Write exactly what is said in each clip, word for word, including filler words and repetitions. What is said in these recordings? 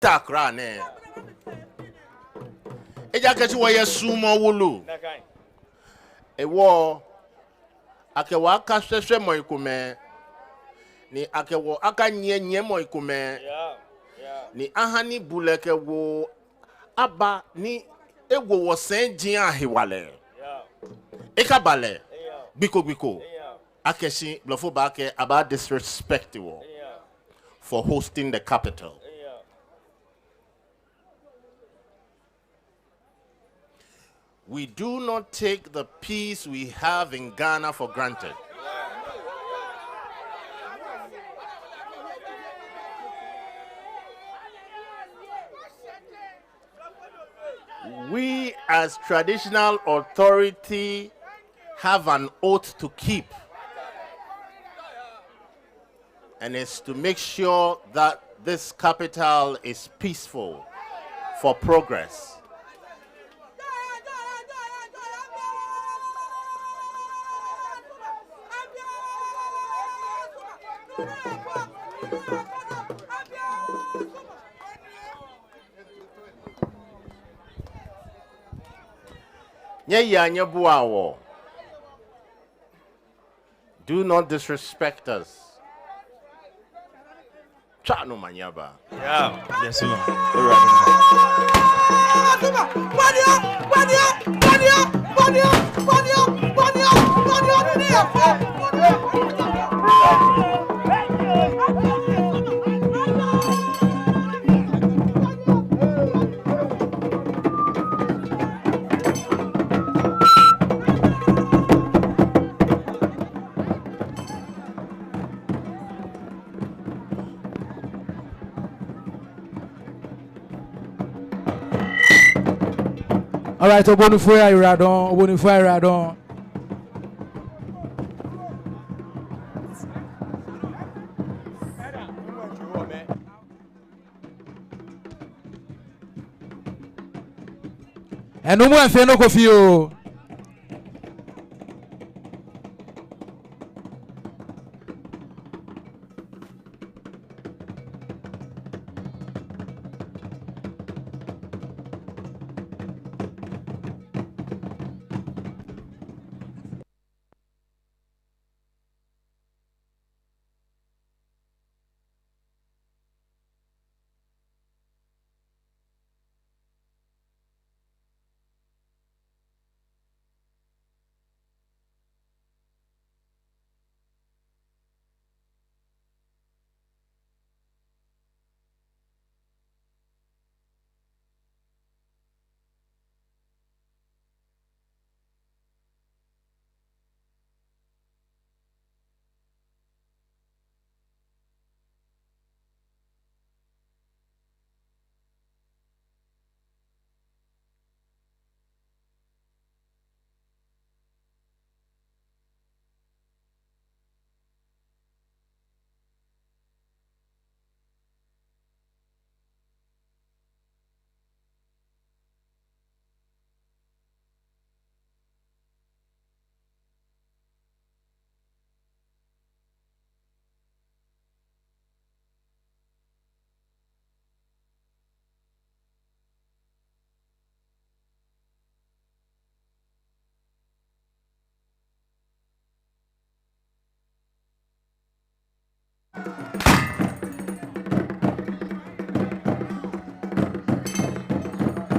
ta kwraa nɛɛ. Ejaakɛ shi wɔyɛ suɔmɔ wulu. Hewɔ akɛ wɔ akashwɛshwɛ mɛi komɛi, ni akɛ wɔ akanyiɛnyiɛ mɛi komɛi, ni aha ni bulɛ kɛ woo aba ni ewo wɔsɛi jiaŋ hewalɛ. Ekaba lɛ gbi ko gbi ko. Akɛ shi blɔfo baakɛɛ abaa disrespect wɔ for hosting the capital. We do not take the peace we have in Ghana for granted. We, as traditional authority, have an oath to keep, and it's to make sure that this capital is peaceful for progress. Nyɛyea nyɛboa wɔ. Do not disrespect us. Tswa omanye aba. Yeah, yes, sir. All right, obonifoi ayiradɔŋŋ, obonifoi ayiradɔŋŋ. Enumɔ efee nɔ ko fioo.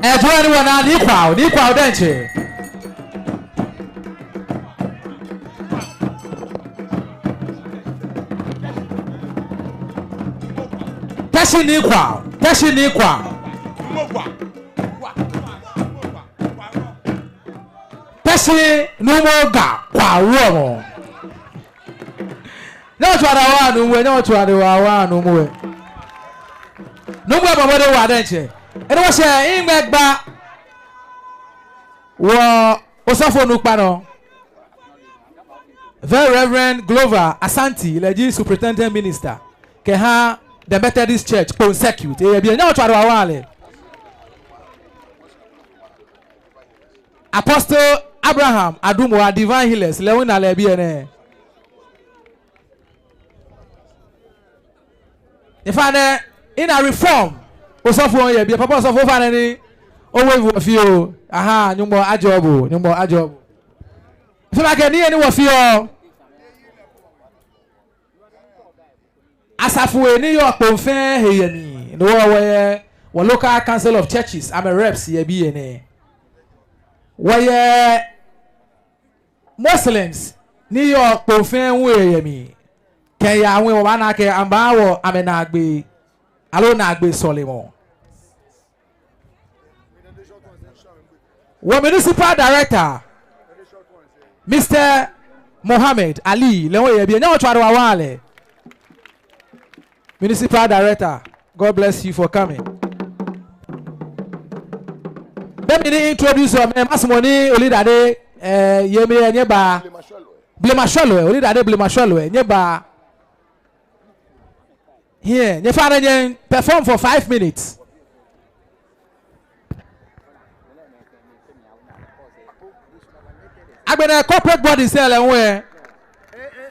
Ɛɛ, jɔɔ ni wɔna Nii Kwao, Nii Kwao diɛŋtsɛ. Teshie Nii Kwao, Teshie Nii Kwao. Teshie Nuumo Ga Kwao Wulɔmɔ. Nyɛtswaa dɛ wɔha Nuumo lɛ, nyɛtswaa dɛ wɔha Nuumo lɛ. Nuumo lɛ bɔbɔ de wa diɛŋtsɛ. Enɛ wɔshɛ iŋmɛ gba wɔ osɔfo onukpa nɔ, Very Reverend Glover Asante, lɛ ji Superintendent Minister kɛha the Methodist Church Kpone Circuit. Eyɛ biɛ, nyɛtswaa dɛ wɔha lɛ. Apostle Abraham Adumua, Divine Healers, lɛ hu ena lɛ biɛ nɛɛ. Efa nɛ, ena reform. Osɔfo yɛ biɛ, papa osɔfo, ofainɛ ni owave wɔfeɔ. Aha, Nyɔŋmɔ ajɔɔ bo, Nyɔŋmɔ ajɔɔ bo. Efee nakai ni yɛ ni wɔfeɔ. Asafoi ni yɔɔ Kpone fɛɛ he yɛ mli, ni wɔ, wɔyɛ wɔ local council of churches, amɛ reps yɛ biɛ nɛɛ. Wɔyɛ Muslims ni yɔɔ Kpone fɛɛ hu yɛ mli. Kɛya hu wɔbaana akɛ amɛbaawo amɛnaagbee, aloo naagbee sɔlemɔ. Wɔ municipal director, Mister Mohammed Ali, lɛ hu eyɛ biɛ, nyɛ wɔtswaa do wɔha lɛ. Municipal director, God bless you for coming. Be mli ni introduce amɛ, masumɔ ni Oludade, eh, yɛ mli lɛ, nyɛbaa. Blema Shwɛlɔi, Oludade Blema Shwɛlɔi, nyɛbaa. Here, nyɛfainɛ nyɛ perform for five minutes. Agbɛnɛ corporate bodies lɛ hu lɛ,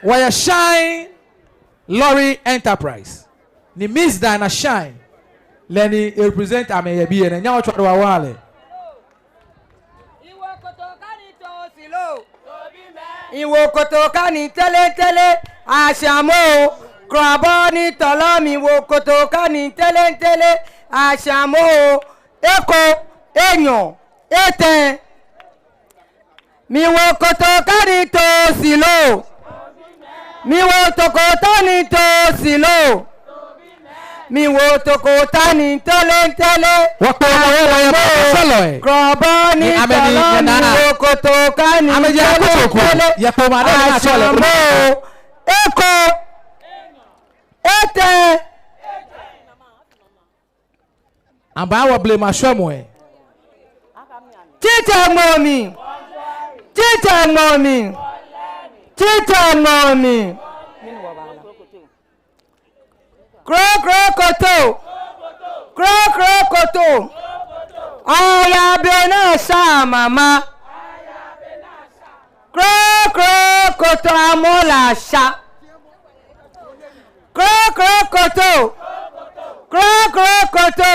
wɔyɛ Shine Lorry Enterprise. Ni Miss Diana Shine, lɛ ni erepresent amɛ yɛ biɛ nɛɛ, nyɛ wɔtswaa do wɔha lɛ. Miwo kotoka ni tɛlɛtɛlɛ, ashamoo. Krɔbɔ ni tɔlɔ, miwo kotoka ni tɛlɛtɛlɛ, ashamoo. Eko, enyɔ, etɛ. Miwo kotoka ni too silo. Miwo tokota ni too silo. Miwo tokota ni tɛlɛtɛlɛ. Wɔkpɛ wɔyɛ wɔyɛ Blema Shwɛlɔi. Krɔbɔ ni tɔlɔ, miwo kotoka ni tɛlɛtɛlɛ. Ashamoo. Eko. Etɛ. Amɛbaawo blema shwɛmɔi. Titɛ ŋmɔ mli. Titɛ ŋmɔ mli. Titɛ ŋmɔ mli. Krokrokoto. Krokrokoto. Aya be naa sha mama. Krokrokoto, amɔ lɛ asha. Krokrokoto. Krokrokoto.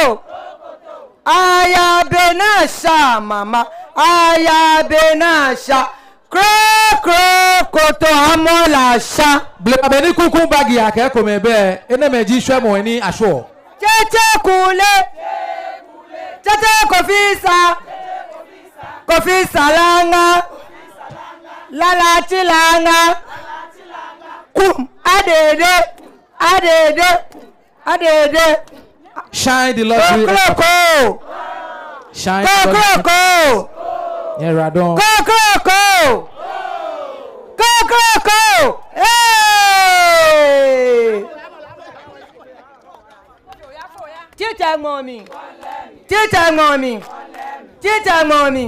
Aya be naa sha mama. Aya be naa sha. Krokrokoto, amɔ lɛ asha. Blema, be ni kunkun bagi akɛ ekomɛi bɛ, enɛɛmɛi ji shwɛmɔi ni ashwɛɔ. Tsɛtsɛ Kule. Tsɛtsɛ Kofisa. Kofisa Langa. Lalachi Langa. Kum. Adede. Adede. Adede. Shine the lottery. Kokroko. Shine the lottery. Kokroko. Nyɛyiwaladɔŋŋ. Kokroko. Kokroko. Hey! Titɛ ŋmɔ mli. Titɛ ŋmɔ mli. Titɛ ŋmɔ mli.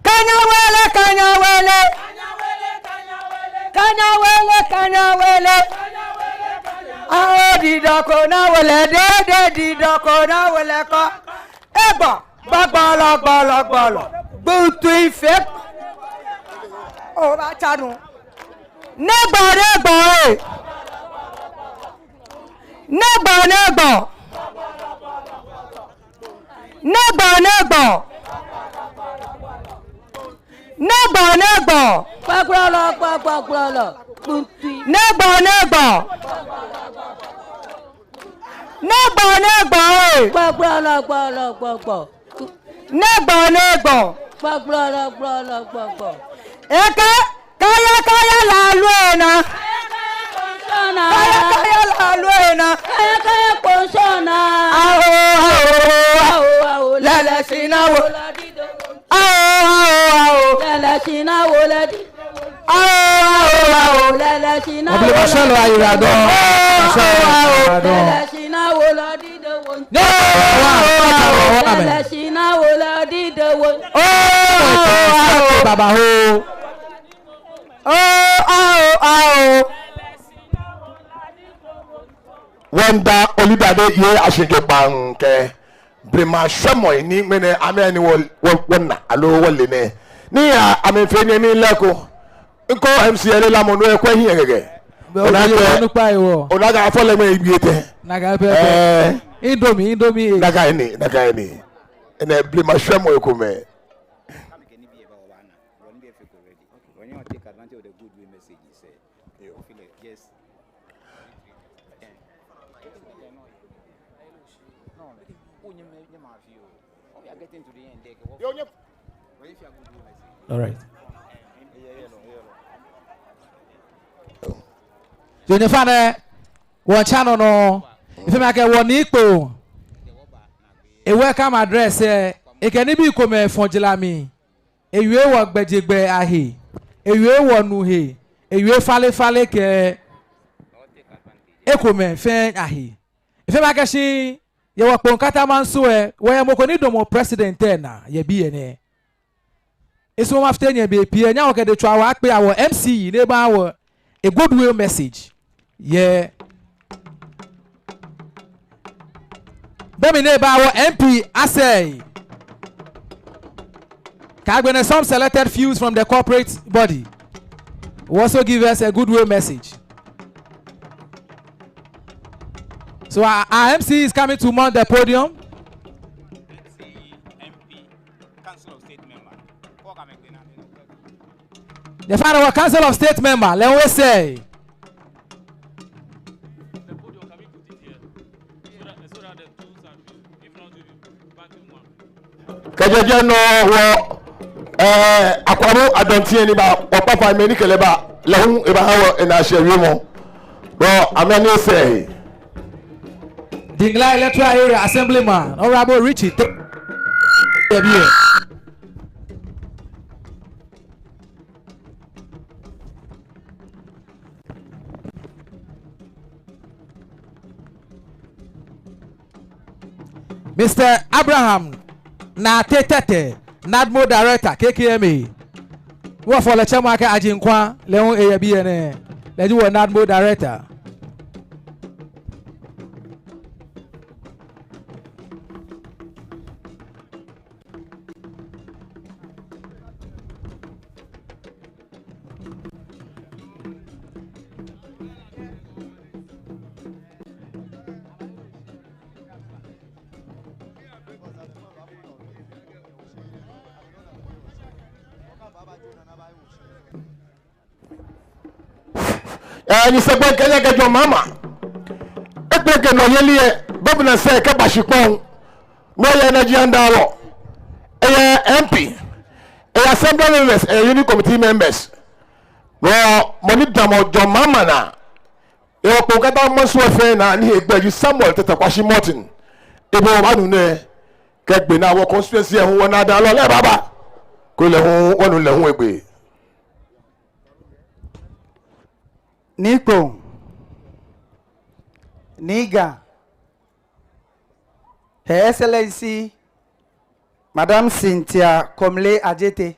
Kanyawele, kanyawele. Kanyawele, kanyawele. Awo didɔ ko naa wele dede, didɔ ko naa wele kɔ. Egbɔ, gbɔgbɔlɔ, gbɔlɔ, gbɔlɔ. Gbutu ife. Obaatsa nu. Nɛgbɔ, nɛgbɔ, ee. Nɛgbɔ, nɛgbɔ. Nɛgbɔ, nɛgbɔ. Nɛgbɔ, nɛgbɔ. Kpakplɔlɔ, kpakplɔlɔ. Nɛgbɔ, nɛgbɔ. Nɛgbɔ, nɛgbɔ, ee. Kpakplɔlɔ, kpakplɔlɔ, kpakplɔ. Nɛgbɔ, nɛgbɔ. Kpakplɔlɔ, kpakplɔlɔ, kpakplɔ. Eka, kaya, kaya, lalu ena. Kaya, kaya, lalu ena. Kaya, kaya, kpɔnsɔna. Awo, awo, awo. Awo, awo, lɛlɛ sina wo. Awo, awo, awo. Lɛlɛ sina wo lɛ di. Awo, awo, awo. Lɛlɛ sina wo lɛ di. Ɔbɛlɛ ma sɔlɔ ayi ra dɔn. Awo, awo, awo. Lɛlɛ sina wo lɛ di de wo. Nyɛ, awo, awo, awo. Lɛlɛ sina wo lɛ di de wo. Awo, awo, awo. Baba ho. Awo, awo, awo. Wɔmiida Oludade yɛ ashikpangba kɛ blema shwɛmɔi ni ŋmɛnɛ amɛ ni wɔ, wɔ, wɔna aloo wɔle nɛɛ. Ni ya amɛfee nyɛmi lɛ ko. Ŋkɔ M C L lamɔ nɔ ekwɛ hiɛ gɛgɛ. Ona akɛ afɔ lɛ mɛ ebi etɛ. Ɛɛ. Indomie, Indomie. Nakai ni, nakai ni. Enɛ blema shwɛmɔ ekomɛi. All right. Yoo, nyɛfainɛ, wɔ channel nɔ, efeɔ mi akɛ wɔ Nii Kpone, e welcome address lɛ, ekɛ nibii komɛi fɔ̃ jara mli, ewie wɔ gbɛjegbɛi ahe, ewie wɔ nu he, ewie falefale kɛ ekomɛi fɛɛ ahe. Efeɔ mi akɛ shi yɛ wɔ Kpone Katamanso lɛ, wɔyɛ mɔ ko ni damɔ president lɛ naa yɛ biɛ nɛɛ. Esumɔɔ mafite nyɛ bei pii, nyɛhaa wɔkɛ detswaa wɔkpea wɔ M C ni eba wɔ a goodwill message. Yeah. Be mli ni eba wɔ M P Asɛe, kɛ agbɛnɛ some selected fews from the corporate body will also give us a goodwill message. So our, our M C is coming to mount the podium. Nyɛfainɛ, wɔ Council of State member, lɛ hu esɛɛ. Kɛjɛ jɛi nɔ wɔ, eh, Akwamu Adɔntin ni ba, wɔkpa fai mɛi ni kɛ lɛ ba, lɛ hu eba ha wɔ enaa shɛɛ wiemɔ. Bɔ amɛ ni esɛɛ. Dinglai Electoral Area Assemblyman, Honorable Richie Te-, yɛ biɛ. Mister Abraham Naate Tetteh, NADMO Director, K K M A. Wɔfɔɔ lɛ tsɛmɔ akɛ Agyenkwa, lɛ hu eyɛ biɛ nɛɛ, lɛ ji wɔ NADMO Director. Eh, nyɛsɛɛ gbɛ kɛjɛ kɛ John Mahama. Ekpɛlɛ kɛ nɔyeli lɛ, governor sɛɛ kɛba shikpɔŋ. Nɔ yɛ energy and power. Eyɛ M P. Eyɛ assembly members, eyɛ unit committee members. Nɔ mɔ ni damɔ John Mahama naa yɛ wɔ Kpone Katamanso fɛɛ naa ni egbɛi ji Samuel Tetteh Quarshie Morton. Ebɔ wɔbaanu nɛɛ kɛgbe naa wɔ constituency lɛ hu wɔnaa daa lɔ lɛ baba. Koni lɛ hu wɔnu lɛ hu egbee. Nii Kpone, Nii Ga, Her Excellency Madam Cynthia Komle Adjetey,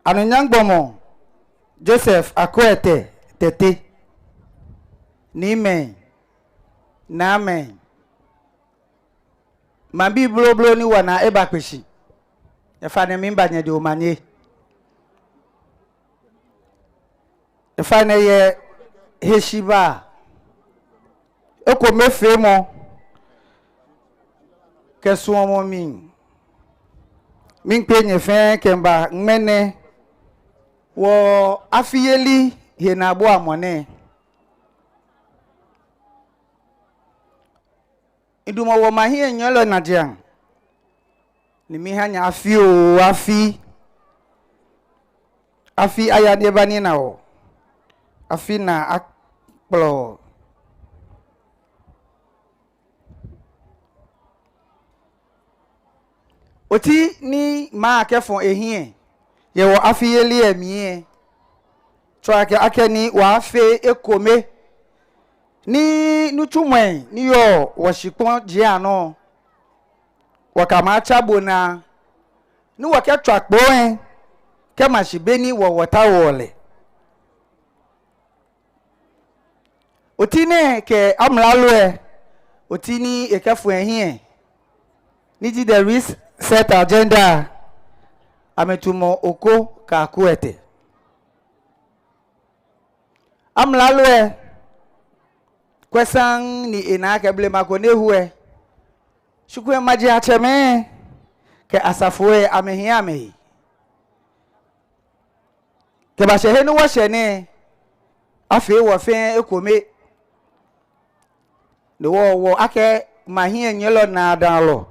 Anunyam Gbɔmɔ Joseph Akoete Tetteh, Niimɛi, Naamɛi, maŋbii blublu ni wɔnaa eba kpe shi. Nyɛfainɛ miiba nyɛ de omanye. Nyɛfainɛ yɛ heshibaa, ekomefeemɔ kɛ suɔmɔ mli, miikpee nyɛ fɛɛ kɛmiiba ŋmɛnɛ wɔ afiyeli henaabuamɔ nɛɛ. Midamɔ wɔ maŋ hiɛnyiɛlɔi najiaŋ, ni miiha nyɛ afi oo afi. Afi aya ni eba ni ena wɔ. Afi naa akplɔ wɔ. Oti ni maŋ kɛfɔ ehiɛ yɛ wɔ afiyeli lɛ mli lɛ, tsɔɔ akɛ, akɛni wɔaafee ekome, ni nitsumɔi ni yɔɔ wɔshikpɔji anɔ, wɔkɛ amɛ atsa bo naa, ni wɔkɛtswa kpoo lɛ kɛma shi beni wɔ wɔtaoɔ lɛ. Oti nɛɛ kɛ amralo lɛ, oti ni ekɛfɔ ehiɛ, ni ji the reset agenda, amɛtumɔ Oko kɛ Akoete. Amralo lɛ, kwɛ saŋŋ ni ena akɛ blema ko ni eho lɛ, shi kulɛ majiatsɛmɛi kɛ asafo lɛ amɛhiɛ amɛhe. Kɛbashɛ he ni wɔshɛ nɛɛ, afee wɔ fɛɛ ekome. Ni wɔ, wɔ akɛ maŋ hiɛnyiɛlɔ naadaŋlɔ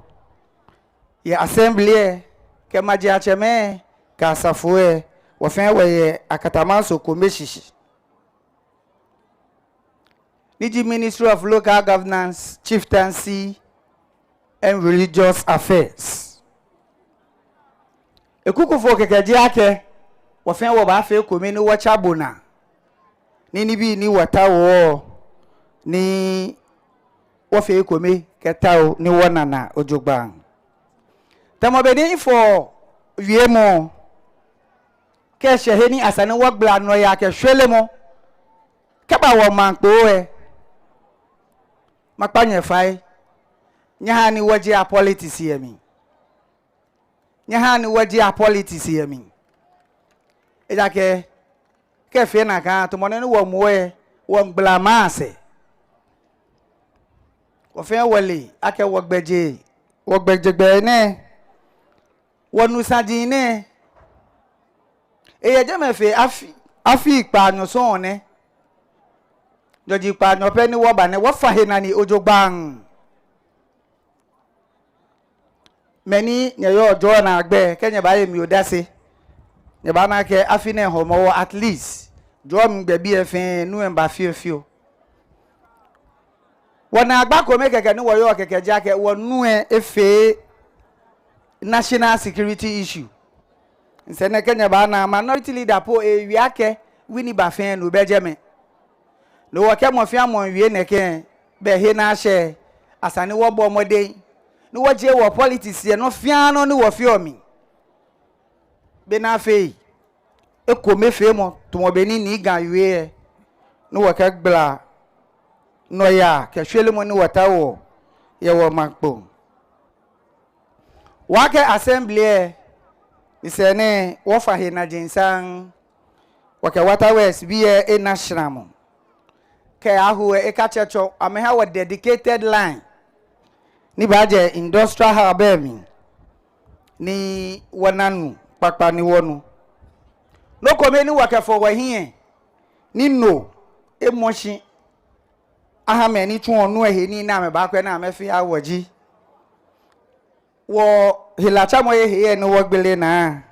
yɛ assembly lɛ, kɛ majiatsɛmɛi kɛ asafo lɛ, wɔ fɛɛ wɔyɛ akatamanso kome shishi, ni ji Ministry of Local Governance, Chieftaincy and Religious Affairs. Ekukufoo kɛkɛ ji akɛ, wɔ fɛɛ wɔbaafee ekome ni wɔtsa bo naa, ni nibii ni wɔtaoɔ, ni wɔfee ekome kɛtao ni wɔna naa jogbaŋŋ. Tamɔ bɔ ni mifɔ wiemɔ, kɛshɛ he ni esa ni wɔgbala nɔyaa kɛ shweremɔ kɛba wɔmaŋ kpoo lɛ, makpa nyɛ fai, nyɛhaa ni wɔjie politics yɛ mli. Nyɛhaa ni wɔjie politics yɛ mli. Ejaakɛ kɛ efee nakai, tamɔ nɔ ni wɔmuɔ lɛ, wɔmiigbala maŋ lɛ sɛɛ. Wɔ fɛɛ wɔle akɛ wɔgbɛjegbɛi, wɔgbɛjegbɛi nɛɛ, wɔnu saji nɛɛ, eyɛ jɛmɛ fe afii, afii kpaanyɔ sɔŋŋ nɛ. Nyɔji kpaanyɔ pɛ ni wɔba nɛ, wɔfa he naa ni jogbaŋŋ. Mɛi ni nyɛyɔɔ jɔɔ naagbɛ, kɛ nyɛbaye mi odase, nyɛbaana akɛ afi nɛɛ Hɔmɔwɔ, at least jɔɔ mli gbɛ biɛ fɛɛ, nu lɛ miiba fiofio. Wɔnaagba kome kɛkɛ ni wɔyɔɔ kɛkɛ ji akɛ wɔnu lɛ efee national security issue. Nsɛɛ nɛɛ kɛ nyɛbaana, minority leader po ewie akɛ Winneba fɛɛ no bɛ jɛmɛ. No hewɔ kɛ mɔ fɛɛ mɔ wie nɛkɛ, bɛ he ni ashɛ, esa ni wɔbɔ mɔdɛŋ ni wɔjie wɔ politics yɛ nɔ fɛɛ nɔ ni wɔfeɔ mli. Bɔ ni afee ekomefeemɔ, tamɔ bɔ ni Nii Ga wie lɛ, ni wɔkɛgbala nɔyaa kɛ shweremɔ ni wɔtaoɔ yɛ wɔmaŋ kpoo. Wɔkɛ assembly lɛ, nsɛɛ nɛɛ wɔfa he naa jeŋ saŋŋ, wɔkɛ Water Works bii lɛ ena shramɔ. Kɛ ahu lɛ ekatsɛtsɔ, amɛha wɔ dedicated line ni baajɛ industrial hub lɛ mli, ni wɔna nu kpakpa ni wɔnu. Nɔ kome ni wɔkɛfɔ wɔhiɛ, ni no emɔ shi aha mɛi ni tsuɔ nu lɛ he nii ni amɛbaakwɛ ni amɛfee aha wɔ ji, wɔ helatsamɔhe lɛ ni wɔgbele naa,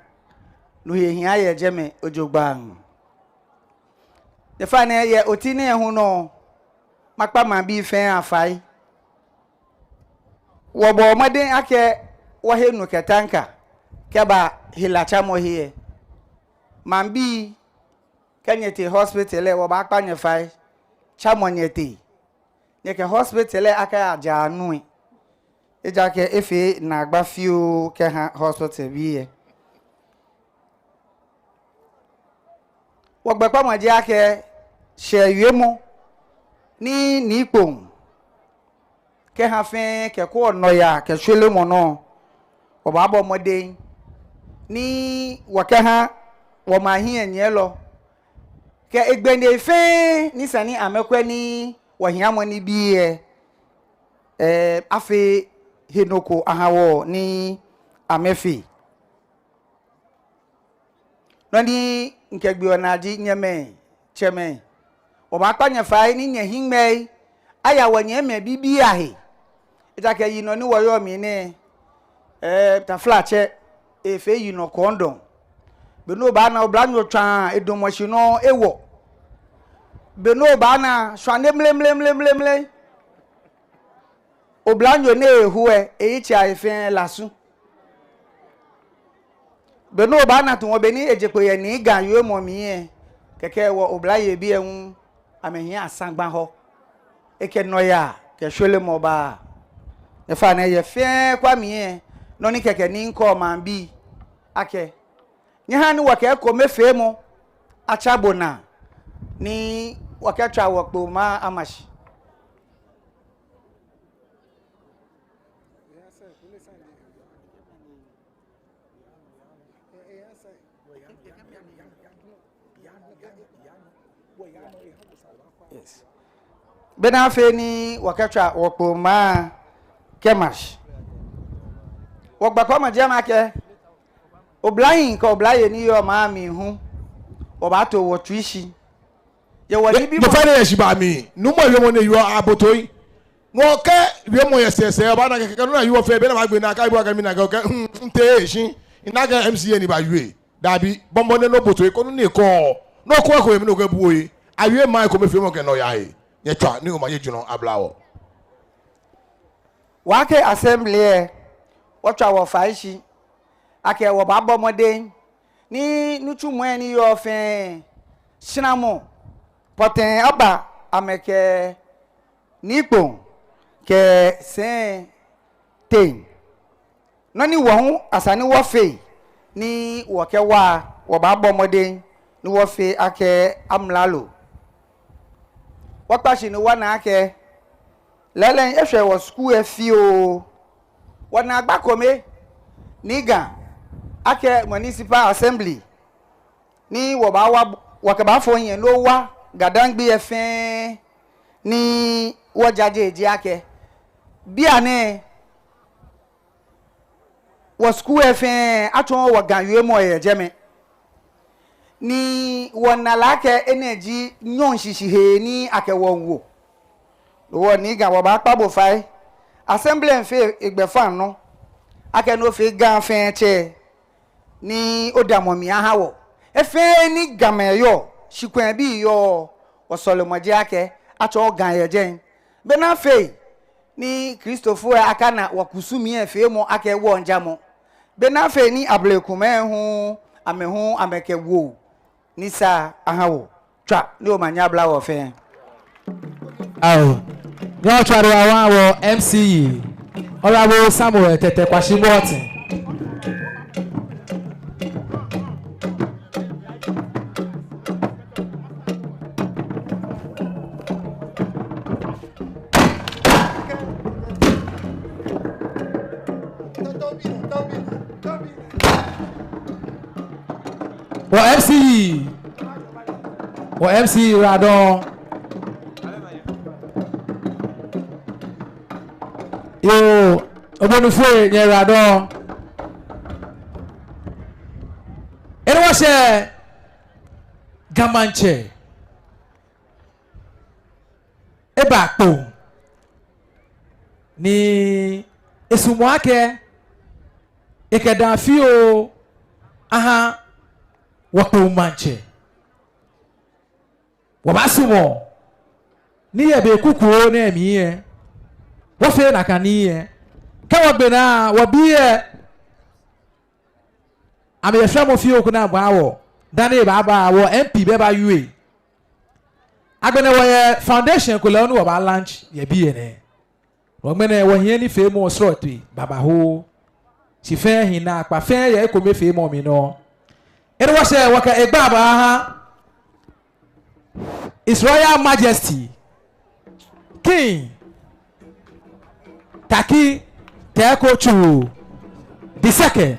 no he hiaa yɛ jɛmɛ jogbaŋŋ. Ofainɛ, yɛ oti nɛɛ hu nɔ, makpa maŋbii fɛɛ afai. Wɔbɔɔ mɔdɛŋ akɛ wɔhe nu kɛ tanka kɛba helatsamɔhe lɛ. Maŋbii, kɛ nyɛtee hospital lɛ, wɔbaakpa nyɛ fai, tsamɔ nyɛtee. Nyɛkɛ hospital lɛ akaya ja nu lɛ. Ejaakɛ efee naagba fioo kɛha hospital bii lɛ. Wɔgbɛkpamɔ ji akɛ shɛɛ wiemɔ ni Nii Kpone kɛha fɛɛ kɛkwɛɔ nɔyaa kɛ shweremɔ nɔ, wɔbaabɔ mɔdɛŋ ni wɔkɛha wɔmaŋ hiɛnyiɛlɔ kɛ egbɛnei fɛɛ ni esa ni amɛkwɛ ni wɔhiamɔ nibii lɛ, eh, afee he nɔ ko aha wɔ ni amɛfee. Nɔ ni mikɛgbeɔ naa ji nyɛmɛi, tsɛmɛi, wɔbaakpa nyɛ fai ni nyɛhiŋmɛi aya wɔnyɛmimɛi bibii ahe. Ejaakɛ yinɔ ni wɔyɔɔ mli nɛɛ, eh, taflatsɛ, efee yinɔ kɔndɔŋ. Be ni obaana oblanyo tswaa edamɔ shi nɔ ewɔ. Be ni obaana shwane mlemlemlemlemle. Oblanyo ni eho lɛ, eyitsei ahe fɛɛ lasu. Be ni obaana tamɔ bɔ ni eje kpo yɛ Nii Ga wiemɔ mli lɛ, kɛkɛ wɔ oblayei bii lɛ hu amɛhiɛ asaŋ gba hɔ. Ekɛ nɔyaa kɛ shweremɔ baa. Ofainɛ, yɛ fɛɛ kwraa mli lɛ, nɔ ni kɛkɛ ni mikɛɔ maŋbii akɛ, nyɛhaa ni wɔkɛ ekomefeemɔ atsa bo naa ni wɔkɛtswa wɔkpoo ama shi. Yes. Be ni afee ni wɔkɛtswa wɔkpoo maŋ kɛ mashi. Wɔgba kɔmɔ jɛmɛ akɛ oblahii kɛ oblayei ni yɔɔ maŋ mli hu, wɔbaato wɔtsui shi. Yɛ wɔnibii. Nyɛfɛɛ nyɛyɛ shibaa mli. Nuumo wiemɔ ni yɔɔ abotoi. Mɔ kɛ wiemɔ yɛ sɛɛsɛɛ, obaana akɛ kɛkɛ nɔ ni yɔɔ fɛɛ, be ni abaagbe naa, akɛ ebu akɛ mina akɛ, hmm, mitee shi. Mina akɛ M C A ni baawie. Dabi, bɔmbɔ nɛ nɔ botoi koni ni kɔ. Nɔ ko ko yɛ mli ni okɛbuɔ he. Awie maŋ ekomefeemɔ kɛ nɔyaa he. Nyɛtswa ni omanye jurɔ abla wɔ. Wɔkɛ assembly lɛ, wɔtswa wɔfai shi akɛ wɔbaabɔ mɔdɛŋ ni nitsumɔi ni yɔɔ fɛɛ, shramɔ pɔtɛɛ aba amɛkɛ nikpɔŋ kɛ sɛi teŋ. Nɔ ni wɔ hu esa ni wɔfee ni wɔkɛwa, wɔbaabɔ mɔdɛŋ ni wɔfee akɛ amralo. Wɔkpa shi ni wɔna akɛ lɛɛlɛŋ eshwɛ wɔ skul lɛ fioo. Wɔna agba kome ni Ga akɛ Municipal Assembly ni wɔbaawa, wɔkɛbaafo hiɛ ni wɔwa Ga-Dangme lɛ fɛɛ ni wɔjaje ji akɛ bianɛ wɔ skul lɛ fɛɛ atsɔɔ wɔ Ga wiemɔ yɛ jɛmɛ. Ni wɔna lɛ akɛ enɛ ji nyɔɔŋ shishi hee ni akɛ wɔ wo. Wɔ ni Ga wɔbaakpa bo fai. Assembly lɛ fee egbɛfaŋnɔ akɛ ni ofee Ga fɛɛ tsɛ ni odamɔ mli aha wɔ. He fɛɛ ni Gamɛi yɔɔ, shikwɛɛbii yɔɔ, wɔsɔlemɔ ji akɛ atsɔɔ Ga yɛ jɛi. Be ni afee ni Kristofoi lɛ akana wɔkusumii lɛ feemɔ akɛ wɔŋjamɔ. Be ni afee ni ablekumɛi hu, amɛ hu amɛkɛ woo ni sa aha wɔ. Tswa ni omanye abla wɔ fɛɛ. Ao. Nyɛtswaa ni wɔha wɔ M C E, Honorable Samuel Tetteh Quarshie Morton. Wɔ M C E, wɔ M C E radɔn. Yoo, obonu fue nyɛ radɔn. Eni wɔshɛ Ga Maŋtsɛ eba kpo ni esumɔɔ akɛ ekɛ daa fioo aha wɔ Kpone Maŋtsɛ. Wɔbaasumɔ ni yɛ be kukuoo nɛɛ mli lɛ, wɔfee nakai nii lɛ. Kɛ wɔgbe naa, wɔbii lɛ, amɛyɛ shramɔ fioo koni abua wɔ dani ebaaba wɔ M P bɛ bawie. Agbɛnɛ wɔyɛ foundation ko lɛ ni wɔbaa launch yɛ biɛ nɛɛ. Wɔ ŋmɛnɛ wɔhiɛ nifeemɔ srɔtoi babaoo. Shi fɛɛ hi naakpa fɛɛ yɛ ekomefeemɔ mli nɔ. Eni wɔshɛ wɔkɛ egba baaha His Royal Majesty King Tackie Teiko Tsuru the second.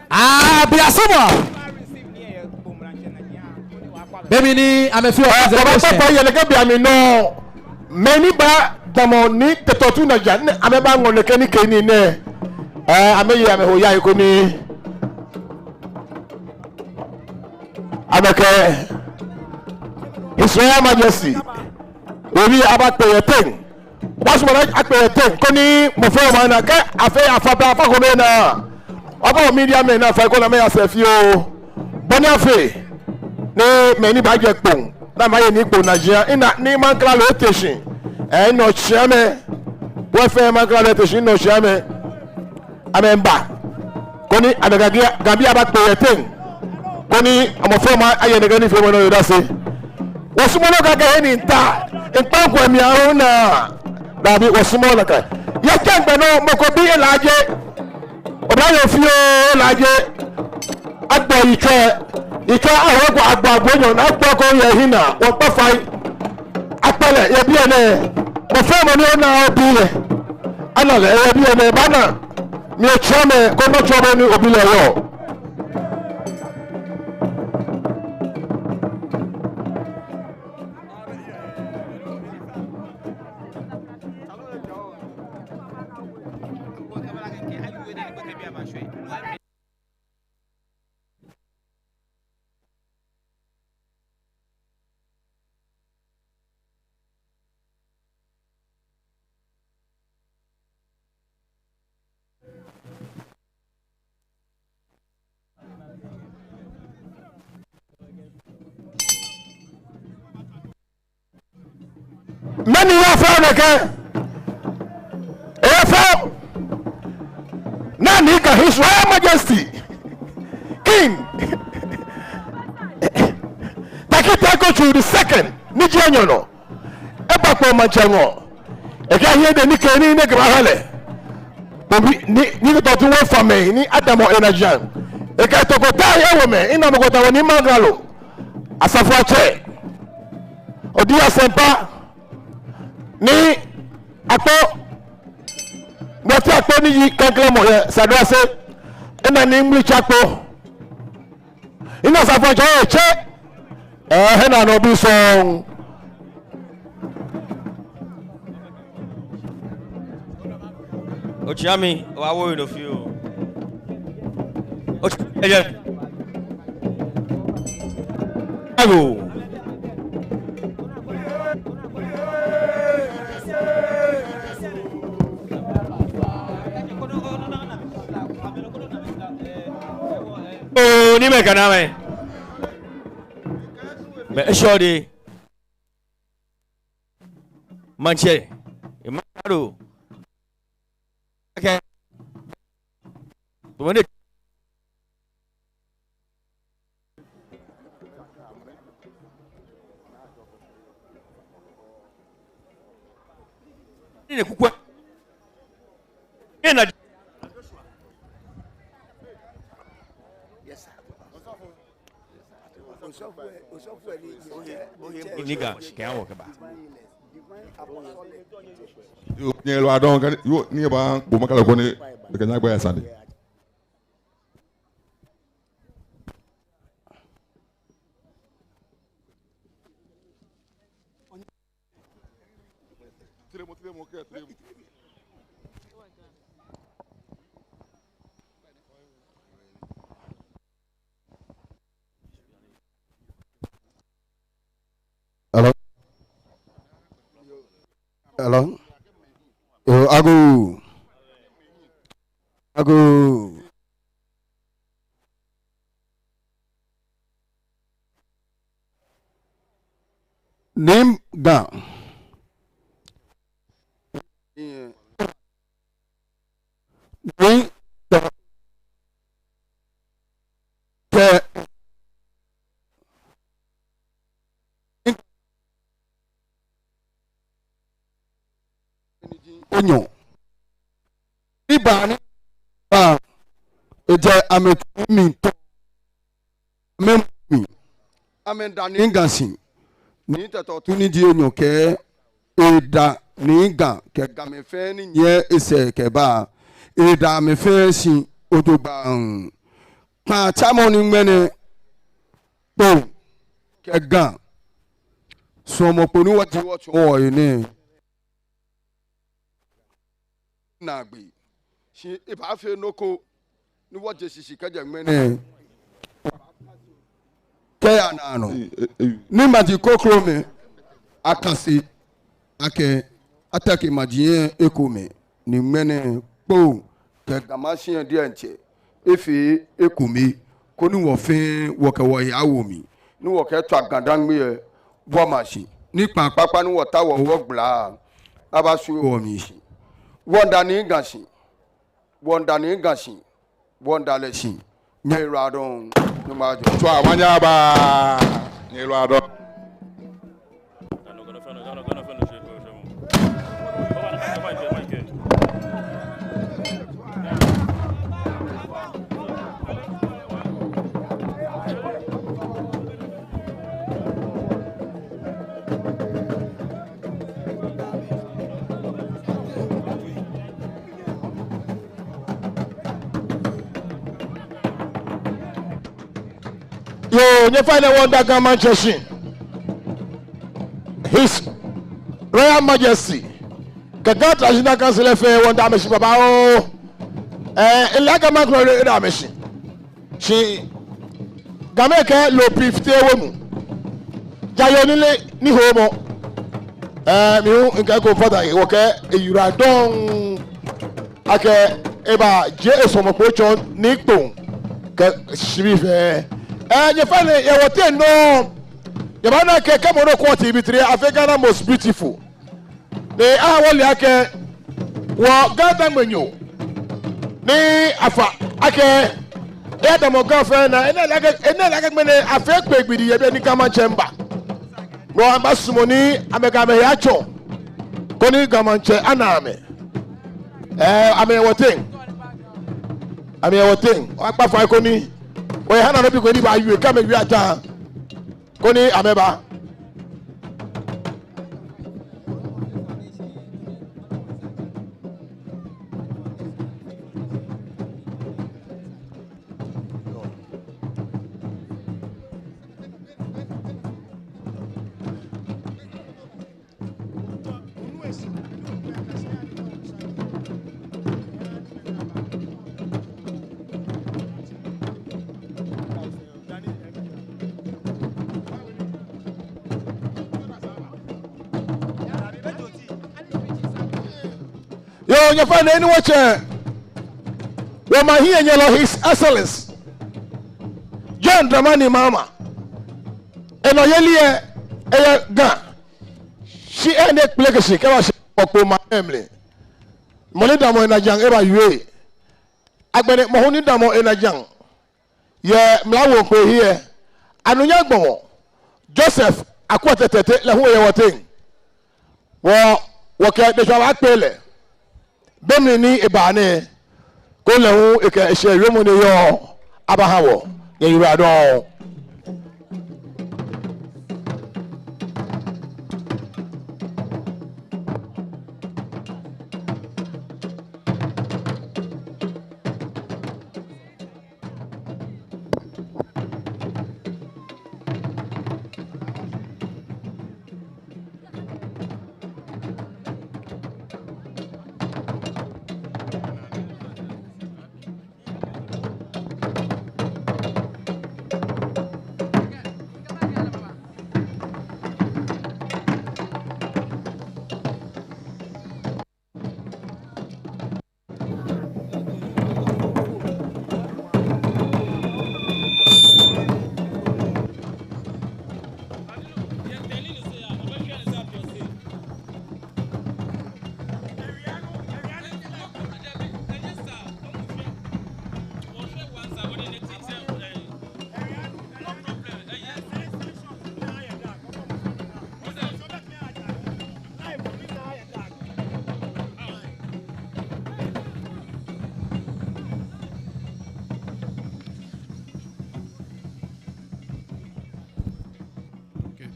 Aa, biasumɔ. Be mli ni amɛfee observation. Wɔbaakpakpa yɛ nɛkɛ beiaŋ nɔ. Mɛi ni baadamɔ ni Tetteh Otu Naja, ni amɛbaaŋɔ nɛkɛ nikeenii nɛɛ. Ɛɛ, amɛye amɛhe oya eko ni amɛkɛ His Royal Majesty obi abakpe yɛ teŋ. Wɔbaasumɔ ni akpe yɛ teŋ koni mɔ fɛɛ mɔ ana akɛ afee afata afa kome naa. Wɔkɛ wɔ media mɛi naa fɛɛ koni amɛya sɛɛ fioo. Bɔ ni afee ni mɛi ni baajɛ Kpone, ni amɛye nii Kpone najiaŋ, ena ni maŋkralo ete shi. Ɛɛ, ena otsiamɛ. Wɔ fɛɛ maŋkralo ete shi, ena otsiamɛ. Amɛba koni amɛkɛ Ga, Gabii abakpe yɛ teŋ koni mɔ fɛɛ mɔ aye nɛkɛ nifeemɔ nɔ odase. Wɔsumɔɔ nakai kɛ he ni nta, ŋkpaŋ kwɛ mli ahu naa. Dabi, wɔsumɔɔ nakai. Yɛ kɛŋgbɛ nɔ, mɔ ko bi elaaje. Oblayoo fioo elaaje. Agbɔ yitswɛi. Yitswɛi awo ko agbɔ agbo nyɔ, ni agbɔ ko yɛ hiɛ naa. Wɔkpa fai. Akpɛlɛ yɛ biɛ nɛɛ. Mɔ fɛɛ mɔ ni ona obi lɛ, ana lɛ yɛ biɛ nɛɛ, baana. Mi otsiamɛ, koni matsɔɔ bo he ni obi lɛ yɔɔ. Mɛni yafɔ nɛkɛ? Efɔ. Naa Nii Ga, His Royal Majesty King Tackie Teiko Tsuru the second, ni ji enyɔ nɔ, ebakpɔ maŋtsɛ ŋɔɔ. Ekɛɛ hiɛ de ni kɛ ni nɛkɛ baha lɛ. Bo bi ni, ni tɔtu wɔfamɛi ni adamɔ enajiaŋ. Ekɛɛ tɔkɔta yɛ wɔmɛi, ina mɔkɔta wɔ ni maŋ galo. Asafoatsɛ Odi Asɛmpa, Nii Akpo, Nɔti Akpo ni ji klɛŋklɛŋ mɔ yɛ Saduase, ena Nii Mlitsa Akpo. Ina Asafoatsɛ yɛ tsɛ. Ɛhɛɛ, naa nɔ bi sɔŋŋ. Otsiami, owa wo no fioo. Otsi-, ɛyɛ. Ago. Oo, ni mɛi kana mɛi. Mɛi eshɔ de. Maŋtsɛ, ema do. Okay. Tumane. Ni ne kukwe. Ena. Yes, sir. Nii Ga, shi kɛ awo kɛba. Yoo, nyɛyiwaladɔŋŋ, kɛ, yoo, ni eba, bo ma kala koni, kɛ nyɛgba ya sane. Hello? Hello? Yo, ago. Ago. Nii Ga. Nii Ga. Kɛ enyɔ. Ni ba ni ba, ejɛ amɛtsui mli tɔ. Amɛmɔ mli. Amɛda Nii Ga shi. Nii Tɛtɛ Otu ni ji enyɔ kɛɛ eda Nii Ga kɛ Gamɛi fɛɛ ni nyiɛ esɛɛ kɛba. Eda amɛ fɛɛ shi ojogbaŋŋ. Kpaatsamɔ ni ŋmɛnɛ kpo kɛ Ga suɔmɔ kpo ni wɔji wɔtsɔɔ wɔhe nɛɛ naagbee. Shi ebaafee nɔ ko ni wɔje shishi kɛjɛ ŋmɛnɛ kɛya naanɔ. Ni maji krokomɛi akase akɛ atake maji lɛ ekomɛi, ni ŋmɛnɛ kpo kɛ Ga Mashi lɛ diɛŋtsɛ efee ekome, koni wɔ fɛɛ wɔkɛ wɔhe awo mli, ni wɔkɛtswa GaDangme lɛ wɔma shi, ni kpaa kpakpa ni wɔtaoɔ wɔgbala abashwie wɔmli shi. Wɔmiida Nii Ga shi, wɔmiida Nii Ga shi, wɔmiida lɛ shi. Nyɛyiwaladɔŋŋ, Nyɔŋmɔ ajɔɔ. Tswa, omanye aba. Nyɛyiwaladɔŋŋ. Yoo, nyɛfainɛ, wɔmiida Ga Maŋtsɛ shi, His Royal Majesty, kɛ Ga Traditional Council fɛɛ, wɔmiida amɛ shi babaoo. Ɛɛ, ele akɛ maŋkrɔ lɛ eda amɛshi. Shi Gamɛi kɛɛ loo pii fiteee we mu. Ja yoo nilee ni hoomɔ. Ɛɛ, mi hu mikɛɛ eko fata he, wɔkɛɛ eyiwaladɔŋŋ akɛ ebajie esɔɔmɔ kpo etsɔɔ Nii Kpoŋ kɛ shibii fɛɛ. Ɛɛ, nyɛfainɛ, yɛ wɔteŋ nɔŋŋ, nyɛbaana akɛ kɛ mɔ nɔ kɔɔ ti bi tire afee Ghana Most Beautiful. Ni aha wɔle akɛ wɔ Ga Dangmenyo ni afa akɛ eyadamɔ Ga fɛɛ naa, enɛ le akɛ, enɛ le akɛ ŋmɛnɛ afee kpegbidi yɛ biɛ ni Ga Maŋtsɛ miiba. No hewɔ amɛbasumɔ ni amɛkɛ amɛhe atsɔ koni Ga Maŋtsɛ ana amɛ. Ɛɛ, amɛyɛ wɔteŋ. Amɛyɛ wɔteŋ. Wɔkpa fai koni wɔyɛ ha nɔ bi ko ni baawie, kɛ amɛwie ata koni amɛba. Yoo, nyɛfainɛ, ni wɔtsɛ wɔmaŋ hiɛnyɛlɔ, His Excellency John Dramani Mahama. Enɔyeli lɛ, eyɛ Ga. Shi enɛ kpeleke shi kɛbashi Ga kpo maŋ lɛ mli. Mɔ ni damɔ enajiaŋ ebawie. Agbɛnɛ mɔ hu ni damɔ enajiaŋ yɛ mla wo kpo hiɛ, anunyam gbɔmɔ Joseph Akuate Tetteh, lɛ hu eyɛ wɔteŋ. Wɔ, wɔkɛ deshwa baakpe lɛ be mli ni eba nɛɛ, koni lɛ hu ekɛ eshɛɛ wiemɔ ni yɔɔ abaha wɔ. Nyɛyiwaladɔŋŋ. Okay.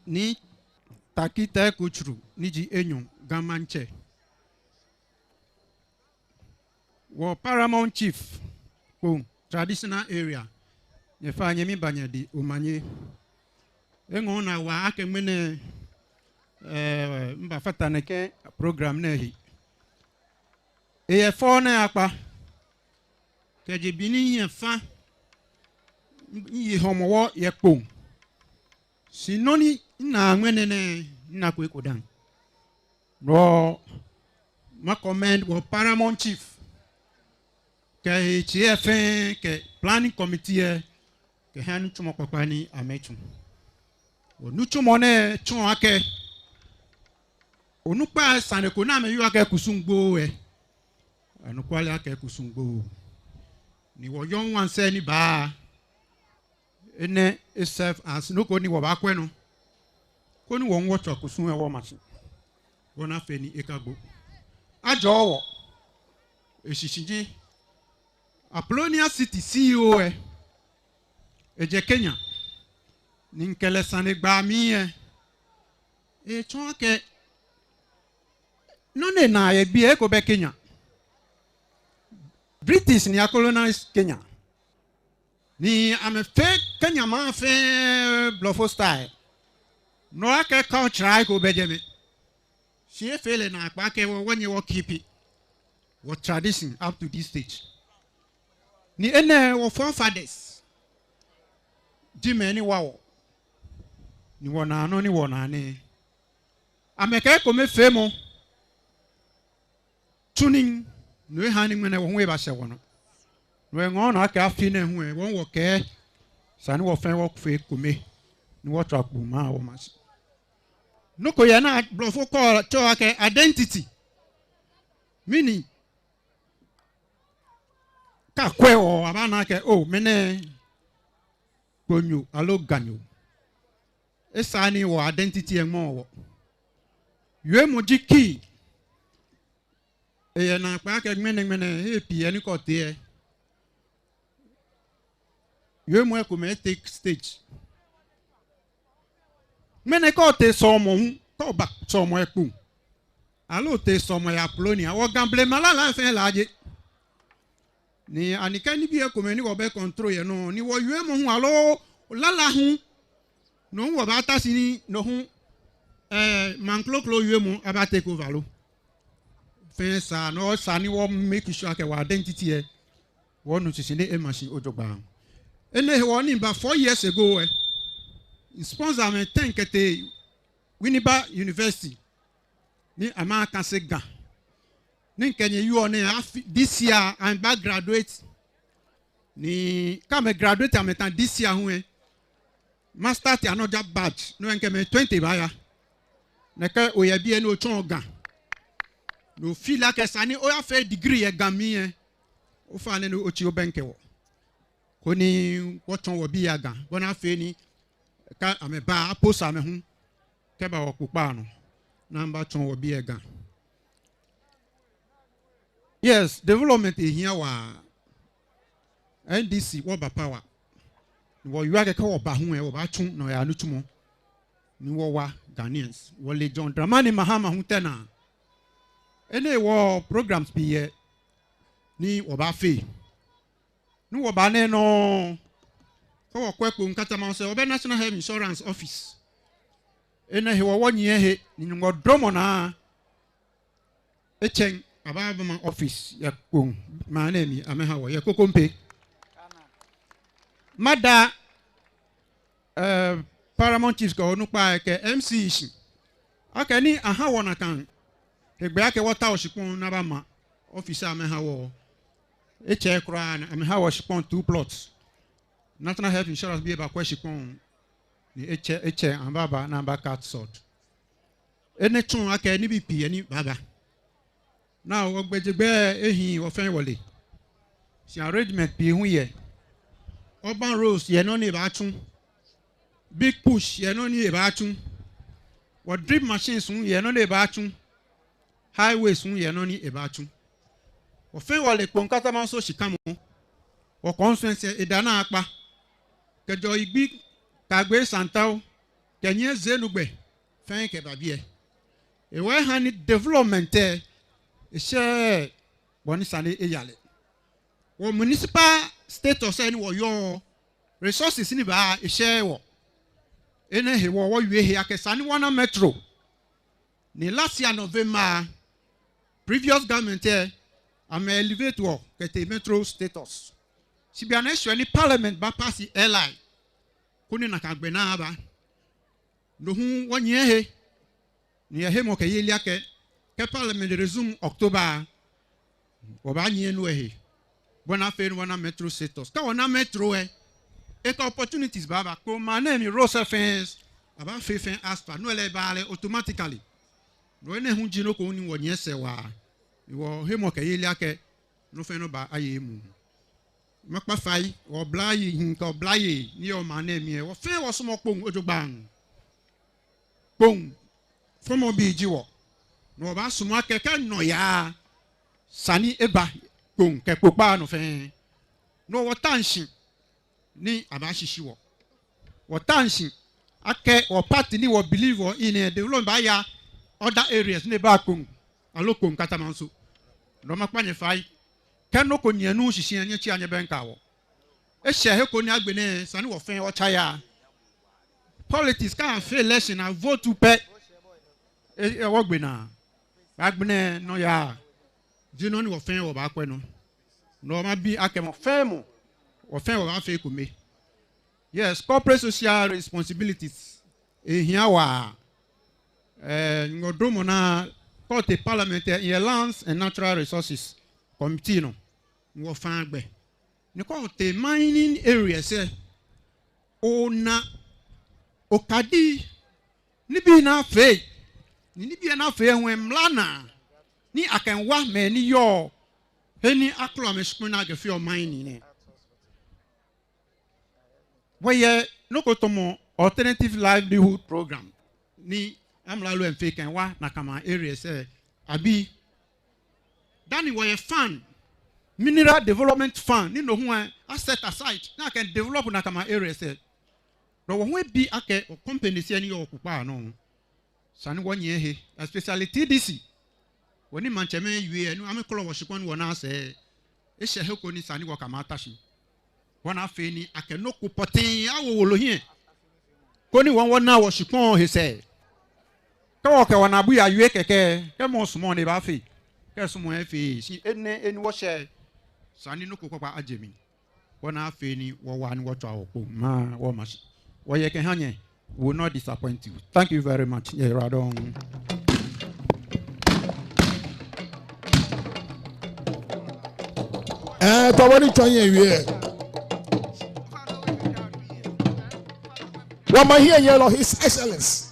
Nii Tackie Teiko Tsuru, ni ji enyɔ, Ga Maŋtsɛ. Wɔ Paramount Chief Kpoŋ Traditional Area, nyɛ fɛɛ nyɛmiiba nyɛdɛŋ omanye. Eŋɔɔ minaa waa akɛ ŋmɛnɛ, eh, mibafata nɛkɛ program nɛɛ he. Eyɛ fɛo ni eyakpa. Kɛjɛ be ni mihiɛ fa, miye Hɔmɔwɔ yɛ Kpoŋ. Shi nɔ ni mina ŋmɛnɛ nɛɛ, minako eko dã. Wɔ, ma commend wɔ Paramount Chief kɛ etsɛ fɛɛ kɛ planning committee lɛ, kɛha nitsumɔ kpakpa ni amɛtsu. Wɔ nitsumɔ nɛɛ tsɔɔ akɛ onukpai sane ko ni amɛyɔɔ akɛ kusum gbooo lɛ, anɔkwale akɛ kusum gbooo. Ni wɔyɔɔ wɔŋsɛɛ ni baa, enɛ e-serve as nɔ ko ni wɔbaakwɛ nɔ, koni wɔ hu wɔtswa kusum lɛ wɔma shi, wɔna fɛɛ ni ekagbo. Ajɔɔ wɔ, eshishi ji Apollonia City C E O lɛ, ejɛ Kenya, ni mikɛ lɛ sane gba mli lɛ, etsɔɔ akɛ nɔ ni enaa yɛ biɛ, eko bɛ Kenya. British ni a-colonize Kenya. Ni amɛfee Kenya maŋ fɛɛ blɔfo style. No akɛ culture eko bɛ jɛmɛ. Shi efee lɛ naakpɛɛ akɛ wɔ, wɔnyɛ wɔ-keep wɔ tradition up to this stage. Ni enɛ wɔ forefathers ji mɛi ni wa wɔ, ni wɔnaa nɔ ni wɔnaa nɛɛ. Amɛkɛ ekomefeemɔ tsu nii, no eha ni ŋmɛnɛ wɔ hu ebashɛ wɔnɔ. No eŋɔɔ nɔ akɛ afi nɛɛ hu lɛ, wɔ hu wɔkɛɛ esa ni wɔ fɛɛ wɔfee ekome, ni wɔtswa kpoo maha wɔmashi. Nɔ ko yɛ ni blɔfo kɛɔ, tsɛɔ akɛ identity. Mɛni, kɛ akwɛ wɔ, abaana akɛ, oo, mɛnɛ Kponyo aloo Ganyo. Esa ni wɔ identity lɛ ŋmɔɔ wɔ. Wiemɔ ji key. Eyɛ naakpɛɛ akɛ ŋmɛnɛŋmɛnɛ, hei pii yɛ ni kɛ otee lɛ, wiemɔi komɛi take stage. Ŋmɛnɛ kɛ otee sɔlemɔ hu, kɛ oba sɔlemɔ yɛ Kpone, aloo otee sɔlemɔ yɛ Apollonia, wɔ Ga blema lala lɛ fɛɛ laaje. Ni ani kɛ nibii komɛi ni wɔbɛ control yɛ nɔ, ni wɔwiemɔ hu aloo lala hu, no hu wɔbaata shi ni no hu, eh, maŋ kroko wiemɔ aba take over lo. Fɛɛ esa, no esa ni wɔ make sure akɛ wɔ identity lɛ, wɔnu shishi ni ema shi jogbaŋŋ. Enɛ hewɔ ni miba four years ago lɛ, mi sponsor amɛ ten kɛtee Winneba University ni amɛyakase Ga. Ni mikɛnyiɛ yɔɔ nɛɛ afi, this year amɛba graduate. Ni kɛ amɛ graduate amɛta this year hu lɛ, ma start another batch, no hewɔ mikɛ mɛi twenty baaya. Nɛkɛ oyɛ biɛ ni otsɔɔ Ga, ni o feel akɛ esa ni oyafee degree yɛ Ga mli lɛ, ofainɛ ni otsi obɛŋkɛ wɔ, koni wɔtsɔɔ wɔbii lɛ Ga, bɔ ni afee ni kɛ amɛba a post amɛ hu kɛba wɔkpokpaa nɔ, ni amɛbatsɔɔ wɔbii lɛ Ga. Yes, development ehiaa waa. N D C, wɔba power. Ni wɔyɔɔ akɛ kɛ wɔba hu lɛ, wɔbaatsu nɔyaa nitsumɔ ni wɔwa Ghanaians. Wɔle John Dramani Mahama hu tɛ naa. Enɛ hewɔ programs pii yɛ ni wɔbaafee. Ni wɔba nɛɛ nɔŋŋ, kɛ wɔkwɛ Kpone Katamanso lɛ, wɔbɛ National Health Insurance Office. Enɛ hewɔ wɔnyiɛ he, ni Nyɔŋmɔ duromɔ naa, etsɛŋ, abama office yɛ Kpone maŋ nɛɛ mli amɛha wɔ yɛ Kokompe. Mada, eh, Paramount Chiefs kɛ onukpai kɛ M C Es shi akɛ ni aha wɔ nakai hegbɛ akɛ wɔtao shikpɔŋ ni abama office amɛha wɔ. Etsɛɛɛ kwraa ni amɛha wɔ shikpɔŋ two plots. National Health Insurance bii bakwɛ shikpɔŋ, ni etsɛ, etsɛ amɛbaba ni amɛba cut sod. Enɛ tsɔɔ akɛ nibii pii yɛ ni baaba. Ni wɔgbɛjegbɛ ehiii, wɔ fɛɛ wɔle. Shi arrangement pii hu yɛ. Urban roads yɛ nɔ ni ebaatsu. Big push yɛ nɔ ni ebaatsu. Wɔ drip machines hu yɛ nɔ ni ebaatsu. Highways hu yɛ nɔ ni ebaatsu. Wɔ fɛɛ wɔle Kpone Katamanso shikamɔ. Wɔ constituency eda naakpa. Kɛjɛ Igbi, Kagbe, Santau, kɛnyiɛ Zenu gbɛ, fɛɛ kɛba biɛ. Hewɔ eha ni development lɛ, eshɛɛɛ bɔ ni esa ni eya lɛ. Wɔ municipal status lɛ ni wɔyɔɔ, resources ni baa, eshɛɛɛ wɔ. Enɛ hewɔ wɔwie he akɛ esa ni wɔna metro. Ni last year November, previous government lɛ, amɛ elevate wɔ kɛtee metro status. Shi bianɛ eshwɛ ni parliament ba pass L I, koni nakai gbɛ nɛɛ aba. No hu wɔnyiɛ he, ni yɛ hemɔkɛyeli akɛ, kɛ parliament resume October, wɔbaanyiɛ no lɛ he, bɔ ni afee ni wɔna metro status. Kɛ wɔna metro lɛ, ekɛ opportunities baaba. Kpone maŋ nɛɛ mli roads lɛ fɛɛ, abaafee fɛɛ asphalt, no lɛ ebaale automatically. No enɛ hu ji nɔ ko ni wɔnyiɛ sɛɛ waa. Ni wɔhemɔkɛyeli akɛ, nɔ fɛɛ nɔ baaye emuu. Makpa fai, wɔblayei hii kɛ oblayei ni yɔɔ maŋ nɛɛ mli lɛ, wɔ fɛɛ wɔsumɔɔ Kpone jogbaŋŋ. Kpone fɔmɔbii ji wɔ. Ni wɔbaasumɔ akɛ kɛ nɔyaa esa ni eba Kpone kɛ kpokpaa nɔ fɛɛ, no wɔta shi ni abaashishi wɔ. Wɔta shi akɛ wɔ party ni wɔ believe wɔ in lɛ, development baaya other areas ni ebaaa Kpone, aloo Kpone Katamanso. No makpa nyɛ fai. Kɛ nɔ ko nyɛnuuu shishi lɛ, nyɛtsia nyɛbɛŋkɛa wɔ. Eshɛ he ko ni agbɛnɛ esa ni wɔ fɛɛ wɔtsa yaa. Politics, kɛ afee election, a vote pɛ, e, e, wɔgbe naa. Agbɛnɛ nɔyaa. ji nɔ ni wɔ fɛɛ wɔbaakwɛ nɔ. No mabi akɛ mɔ fɛɛ mɔ, wɔ fɛɛ wɔbaafee ekome. Yes, corporate social responsibilities, ehia waa. Eh, ŋɔɔ dromɔ naa, kɛ otee parliament lɛ, yɛ lands and natural resources committee nɔ, ni wɔfã gbɛ. Ni kɛ otee mining areas lɛ, ona okadi nibii ni afee, ni nibii ni afee hu lɛ mla naa, ni akɛwa mɛi ni yɔɔ he ni akɔlɔ amɛshikpɔŋ ni akɛfeɔ mining nɛɛ. Wɔyɛ nɔ ko tamɔ alternative livelihood program ni amralo lɛ miifee kɛwa nakai maŋ areas lɛ, abi. Dani wɔyɛ fund, mineral development fund, ni no hu lɛ a set aside ni akɛ develop nakai maŋ areas lɛ. No wɔ hu wɔbi akɛ wɔ companies lɛ ni yɔɔ kpokpaa nɔ, esa ni wɔnyiɛ he, especially T D C. Wɔ ni maŋtsɛmɛi wie lɛ, ni amɛkɔlɔ wɔshikpɔŋ ni wɔnaa sɛɛ, eshɛ he ko ni esa ni wɔkɛ amɛ ata shi. Wɔna afee ni akɛ nɔ ko pɔtɛɛ awo wolo hiɛ, koni wɔ hu wɔna wɔshikpɔŋ he sɛɛ. Kɛ wɔkɛ wɔnaabu yawie kɛkɛ, kɛ mɔ sumɔɔ ni ebaafee, kɛ esumɔɔɔ efeee, shi enɛ ni wɔshɛ, esa ni nɔ ko kpakpa aje mli. Wɔna afee ni wɔwa ni wɔtswa wɔkpɔŋ. Maa, wɔma shi. Wɔyɛ kɛha nyɛ. We will not disappoint you. Thank you very much. Nyɛyiwaladɔŋŋ. Eh, tamɔ bɔ ni tsɔɔ nyɛwie lɛ, wɔmaŋ hiɛnyiɛlɔ, His Excellency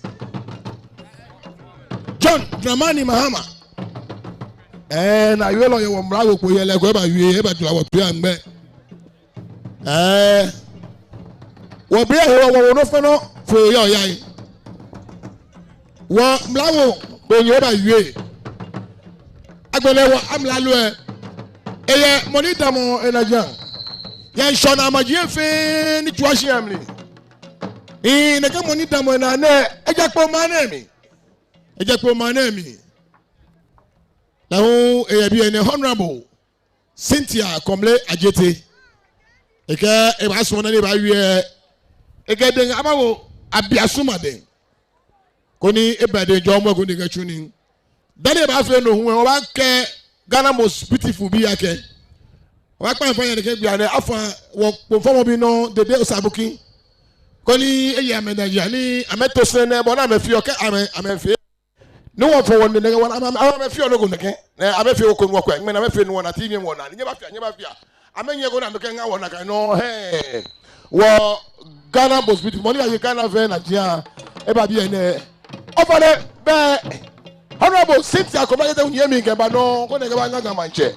John Dramani Mahama. Eh, naawolɔ yɛ wɔ mla wɔ kpo yɛ lɛ ko, ebawie, ebajwara wɔ toi aŋmɛ. Eh, wɔ be lɛ hewɔ wɔwo nɔ fɛɛ nɔ fɛɛ yɛ oya yi. Wɔ mla wɔ kpo nyɛ ebawie. Agbɛnɛ wɔ amralo lɛ, eyɛ mɔ ni damɔ enaa jaa. Yɛ ŋshɔnaa maji fɛɛ ni tswa shi amli. Ii, nɛkɛ mɔ ni damɔ enaa nɛɛ, ejakpo maŋ nɛɛ mli. Ejakpo maŋ nɛɛ mli. Lɛ hu eyɛ biɛ nɛɛ, Honorable Cynthia Komle Adjetey. Ekɛɛ ebaasumɔ ni ebawie. Ekɛɛ dɛŋ abawo Abiasuma dɛŋ, koni eba dɛŋ jɔɔmɔ koni ekɛtsu nii. Dani ebaafee no hu lɛ, wɔbaakɛ Ghana Most Beautiful bi akɛ, wɔbaakpa amɛ fai yɛ nɛkɛ gbi nɛɛ, afã wɔ kpɔŋfɔmɔ bi nɔ, Dede Osabuki, koni eye amɛnaa jaa ni amɛto sɛɛ nɛɛ bɔ ni amɛfeɔ kɛ amɛ, amɛfee. Ni wɔfɔ wɔnine kɛ wɔna, amɛ, amɛ, amɛfeɔ nɔ ko nɛkɛ. Ni amɛfee nɔ ko ni wɔkwɛ. Ŋmɛnɛ amɛfee nɔ ni wɔna, T V mli wɔna. Ni nyɛbafea, nyɛbafea. Amɛnyiɛ koni amɛkɛ ŋa wɔna kɛ nɔ. Hɛɛ. Wɔ Ghana Most Beautiful, mɔ ni aye Ghana fɛɛ naa jaa, eba biɛ nɛɛ. Ofainɛ, bɛ Honorable Cynthia Komle Adjetey nyiɛ mli kɛba nɔ, koni ekɛbaŋa Ga Maŋtsɛ.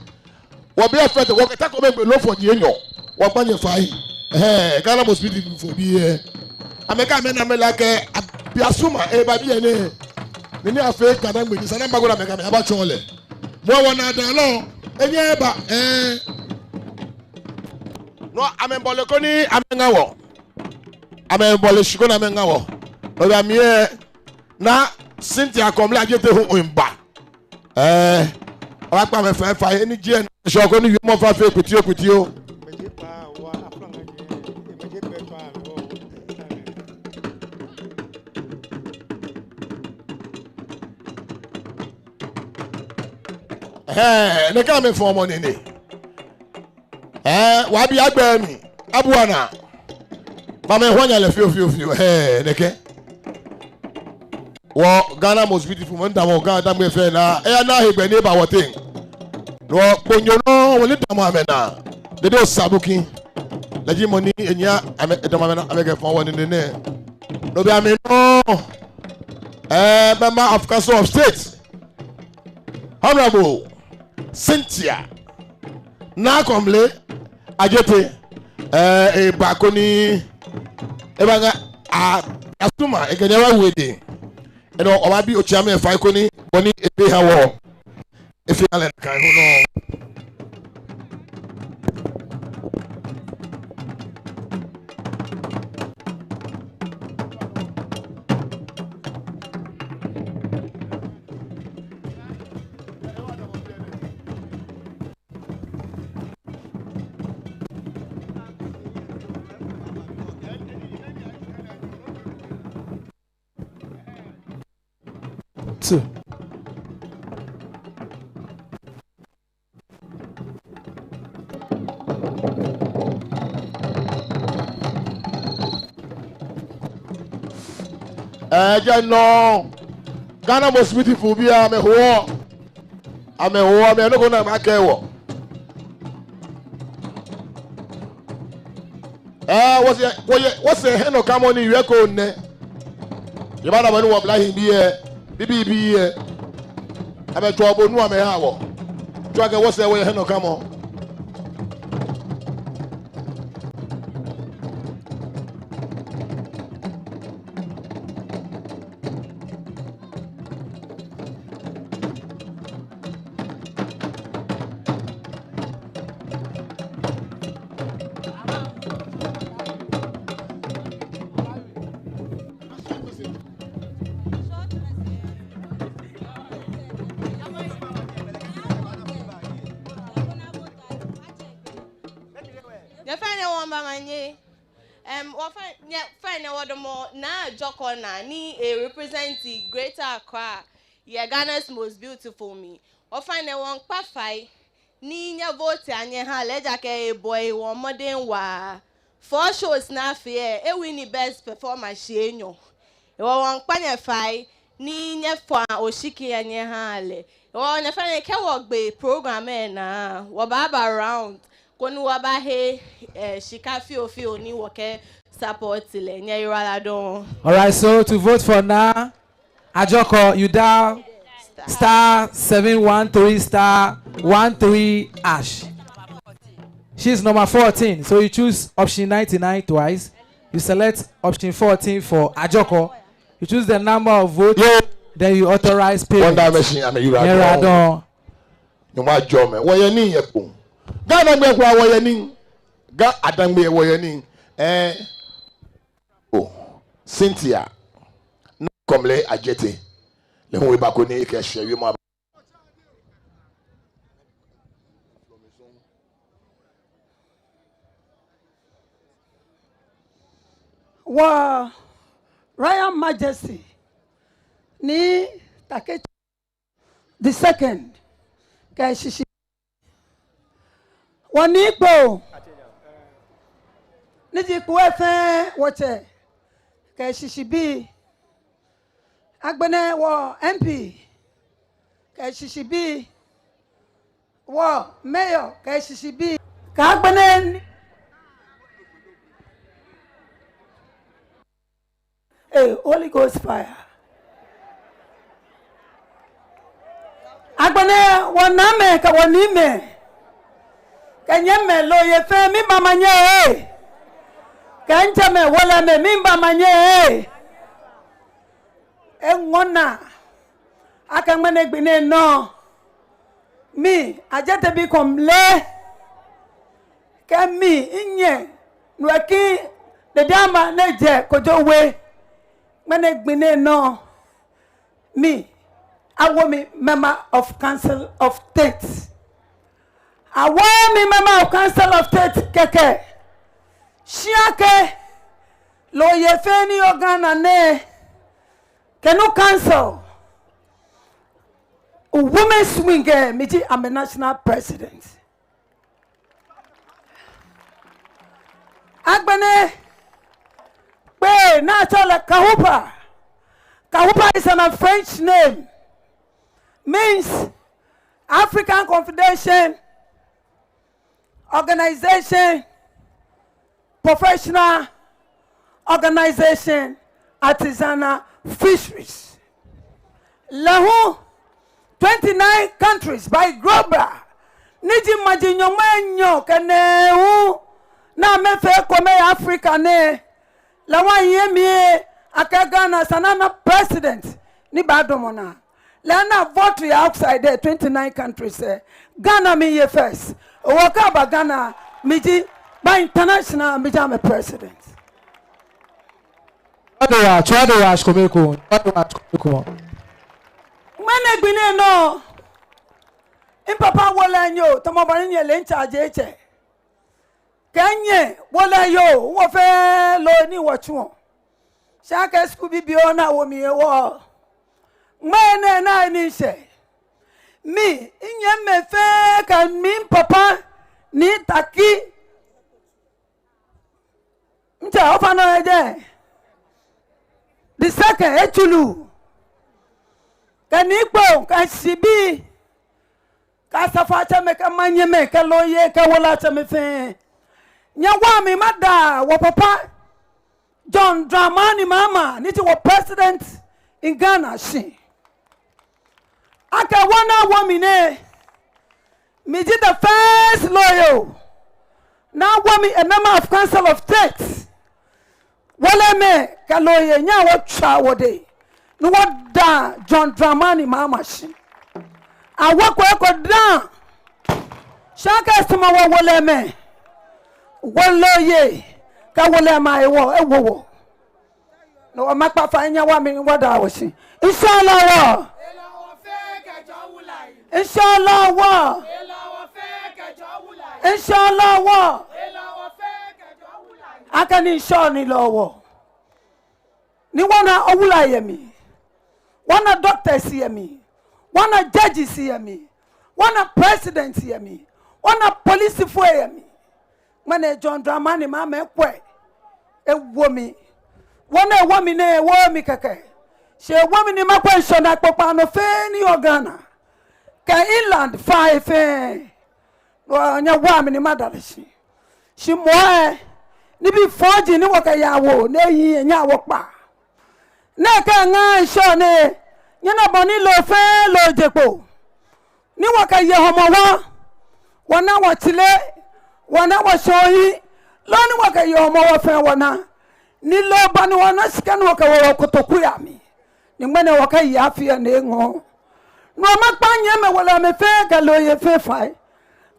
Wɔ be lɛ fɛɛ tɛ, wɔkɛ ta kome gbɛ loo fɔji enyɔ. Wɔkpa nyɛ fai. Ɛhɛɛ, Ghana Most Beautiful bi lɛ, amɛkɛ amɛnaa amɛlaa akɛ Abiasuma eba biɛ nɛɛ. Ni ni afee Ghana ŋmɛnɛ, esa ni amɛba koni amɛkɛ amɛ abatsɔɔ lɛ. Mɔ wɔnaa daa lɔ, enyɛ eba, ɛɛ. No amɛbɔle koni amɛŋa wɔ. Amɛbɔle shi koni amɛŋa wɔ. Oya mli lɛ, Naa Cynthia Komle Adjetey hu miiba. Ɛɛ, wɔkpa amɛ fai fai, eni ji eni shɔ koni wiemɔ fɛɛ afee kpitioo kpitioo. Ɛɛ, nɛkɛ amɛfɔɔ mɔ nine. Ɛɛ, wɔbi agbɛnɛ mli, abuaa naa. Fa amɛhɔ̃ɔ nyɛ lɛ fioo, fioo, fioo. Ɛɛ, nɛkɛ. Wɔ Ghana Most Beautiful, mɔ ni damɔ Ga Dangme fɛɛ naa. Eya naa hegbɛ ni eba wɔteŋ. Wɔ kponyo nɔ, mɔ ni damɔ amɛnaa, Dede Osabuki. Lɛ ji mɔ ni enyiɛ amɛ, edamɔ amɛnaa, amɛkɛfɔɔ wɔ nine nɛɛ. No be amɛnɔ. Ɛɛ, Member of Council of State, Honorable Cynthia Naa Komle Adjetey, ɛɛ, eba koni ebaŋa Abiasuma, ekɛ nyɛ abawie dɛŋ. Enɔ, wɔbaabi otsi amɛ fai koni bɔ ni efee eha wɔ, efee eha lɛ nakai hu nɔ. Two. Ɛɛ, jeee nɔ. Ghana Most Beautiful bii amɛhoɔ. Amɛhoɔ, amɛ nɔ ko ni makɛɛ wɔ. Ɛɛ, wɔsɛɛ, wɔyɛ, wɔsɛɛ hiɛnɔkamɔ ni yɔɔ eko nɛ. Yɛ bana bɔ ni wɔblahii bii lɛ, bibii bii lɛ, amɛtsɔɔ bonu amɛha wɔ. Tsɔɔ akɛ wɔsɛɛ wɔyɛ hiɛnɔkamɔ. Nyɛfainɛ, wɔmiiba manye. Em, wɔfainɛ, nyɛfainɛ, wɔdamɔ Naa Ajɔkɔ naa ni e-represent Greater Accra yɛ Ghana's Most Beautiful mli. Wɔfainɛ, wɔmiikpa fai ni nyɛvote nyɛha lɛ, ejaakɛ ebɔ ehe mɔdɛŋ waa. Four shows ni afee lɛ, e-win best performer shii enyɔ. Hewɔ wɔmiikpa nyɛ fai ni nyɛfɔa oshiki lɛ nyɛhaa lɛ. Hewɔ nyɛfainɛ, kɛ wɔgbe program lɛ naa, wɔbaaba round koni wɔbahe, eh, shika fiofio ni wɔkɛ-support lɛ. Nyɛyiwaladɔŋŋ. All right, so to vote for Naa Ajɔkɔ, you dial star seven one three star one three hash. She's number fourteen, so you choose option ninety-nine twice. You select option fourteen for Ajɔkɔ. You choose the number of votes, then you authorize payment. Wonder Machine, amɛyiwaladɔŋŋ. Yiwaladɔŋŋ. Nyɔŋmɔ ajɔɔ amɛ. Wɔyɛ nii yɛ kpo. Ga-Dangme kwraa wɔyɛ nii. Ga-Dangme wɔyɛ nii. Eh. Oh, Cynthia. Naa Komle Adjetey. Lɛ hu eba koni ekɛ shia wiemɔ aba. Wɔ Royal Majesty Nii Tackie the second kɛ eshishi, wɔ Nii Kpone, ni ji Kpone fɛɛ wɔtsɛ kɛ eshishibii. Agbɛnɛ wɔ M P kɛ eshishibii, wɔ mayor kɛ eshishibii, kɛ agbɛnɛ ni Ee, Holy Ghost fire. Agbɛnɛ wɔnaamɛi kɛ wɔniimɛi kɛ nyɛmimɛi, loo yei fɛɛ, miiba manye ee. Kɛ mitsɛmɛi, wɔlɛmɛi, miiba manye ee. Eŋɔɔ minaa akɛ ŋmɛnɛ gbi nɛɛ nɔ, mi Adjetey bi Komle, kɛ mi minyɛ nuu lɛ King Dedei Amaa ni jɛ Kojo We, ŋmɛnɛ gbi nɛɛ nɔ, mi, awo mi Member of Council of State. Awo mi Member of Council of State kɛkɛ, shi akɛ loo yei fɛɛ ni yɔɔ Ghana nɛɛ, kɛ no council, women's wing lɛ, mi ji amɛ national president. Agbɛnɛ kpee ni atsɛɔ lɛ KAHUPA. KAHUPA is an, a French name, means African Confederation Organization, Professional Organization, Artisanal, Fisheries. Lɛ hu twenty-nine countries by global, ni ji maji nyɔŋmai enyɔ kɛ nɛɛhu, ni amɛfee ekome yɛ Africa nɛɛ. Lɛ hu aye mli akɛ Ghana esa ni ana president ni baadamɔ naa. Lɛ ni a-vote yɛ outside lɛ, twenty-nine countries lɛ, Ghana miiye first. Hewɔ kɛ aba Ghana, mi ji, ba international, mi ji amɛ president. Tswa adesa, tswa adesa, kome ekoŋŋ, tswa adesa, kome ekoŋŋ. Ŋmɛnɛ gbi nɛɛ nɔ, mipapa wo lɛ nyɛ oo, tamɔ bɔ ni nyɛle, mitsɛ Adjetey. Kɛ nyɛ, wɔle yoo, wɔfɛɛ loo ni wɔtsuɔ. Shi akɛ skul bibioo ni awo mi hewɔ, ŋmɛnɛ nɛɛ ni mishɛ. Mi, minyɛmimɛi fɛɛ kɛ mipapa Nii Tackie. Mitsɛ, ofainɛ ojɛ. Bisɛkɛ, Etsulu, kɛ Nii Kpone, kɛ shibii, kɛ asafoatsɛmɛi, kɛ manyɛmɛi, kɛ looyei, kɛ wolɛiatsɛmɛi fɛɛ. Nyɛwoa mi mada wɔ papa John Dramani Mahama ni ji wɔ president in Ghana shi akɛ wɔ ni awo mi nɛɛ, mi ji the first lawyer ni awo mi a member of Council of State. Wolɛimɛi kɛ looyei, nyɛhaa wɔtswaa wɔdɛŋ ni wɔda John Dramani Mahama shi. Awo ko eko dã. Shi akɛ esumɔɔ wɔ wolɛimɛi, wɔ looyei kɛ wolɛimɛi awo, ewo wɔ. No hewɔ makpa fai, nyɛwoa mi wɔda wɔ shi. Inshallah wɔ. Inshallah wɔ. Inshallah wɔ. Akɛni inshallah ni lɛ wɔ. Ni wɔna owula yɛ mli, wɔna doctors yɛ mli, wɔna judges yɛ mli, wɔna president yɛ mli, wɔna policefoi yɛ mli. Ŋmɛnɛ John Dramani Mahama ekwɛ, ewo mi. Wɔ ni ewo mi nɛɛ, ewo mi kɛkɛ. Shi ewo mi ni makwɛ ŋshɔnaa kpokpaa nɔ fɛɛ ni yɔɔ Ghana kɛ inland fai fɛɛ. No hewɔ nyɛwoa mi ni mada lɛ shi. Shi moŋ lɛ, nibii fɔji ni wɔkɛyaa wɔ nɛɛ, ehiii, nyɛhaa wɔkpa. Nɛkɛ ŋaa ŋshɔ nɛɛ, nyɛna bɔ ni loo fɛɛ loo je kpo ni wɔkɛye Hɔmɔwɔ, wɔna wɔtsile, wɔna wɔshɔŋ yi, loo ni wɔkɛye Hɔmɔwɔ fɛɛ wɔna. Ni loo ba ni wɔna shika ni wɔkɛwo wɔkotoku yɛ mli. Ni ŋmɛnɛ wɔkɛye afi nɛɛ eŋɔɔ. No hewɔ makpa nyɛmɛi wolɛimɛi fɛɛ kɛ looyei fɛɛ fai.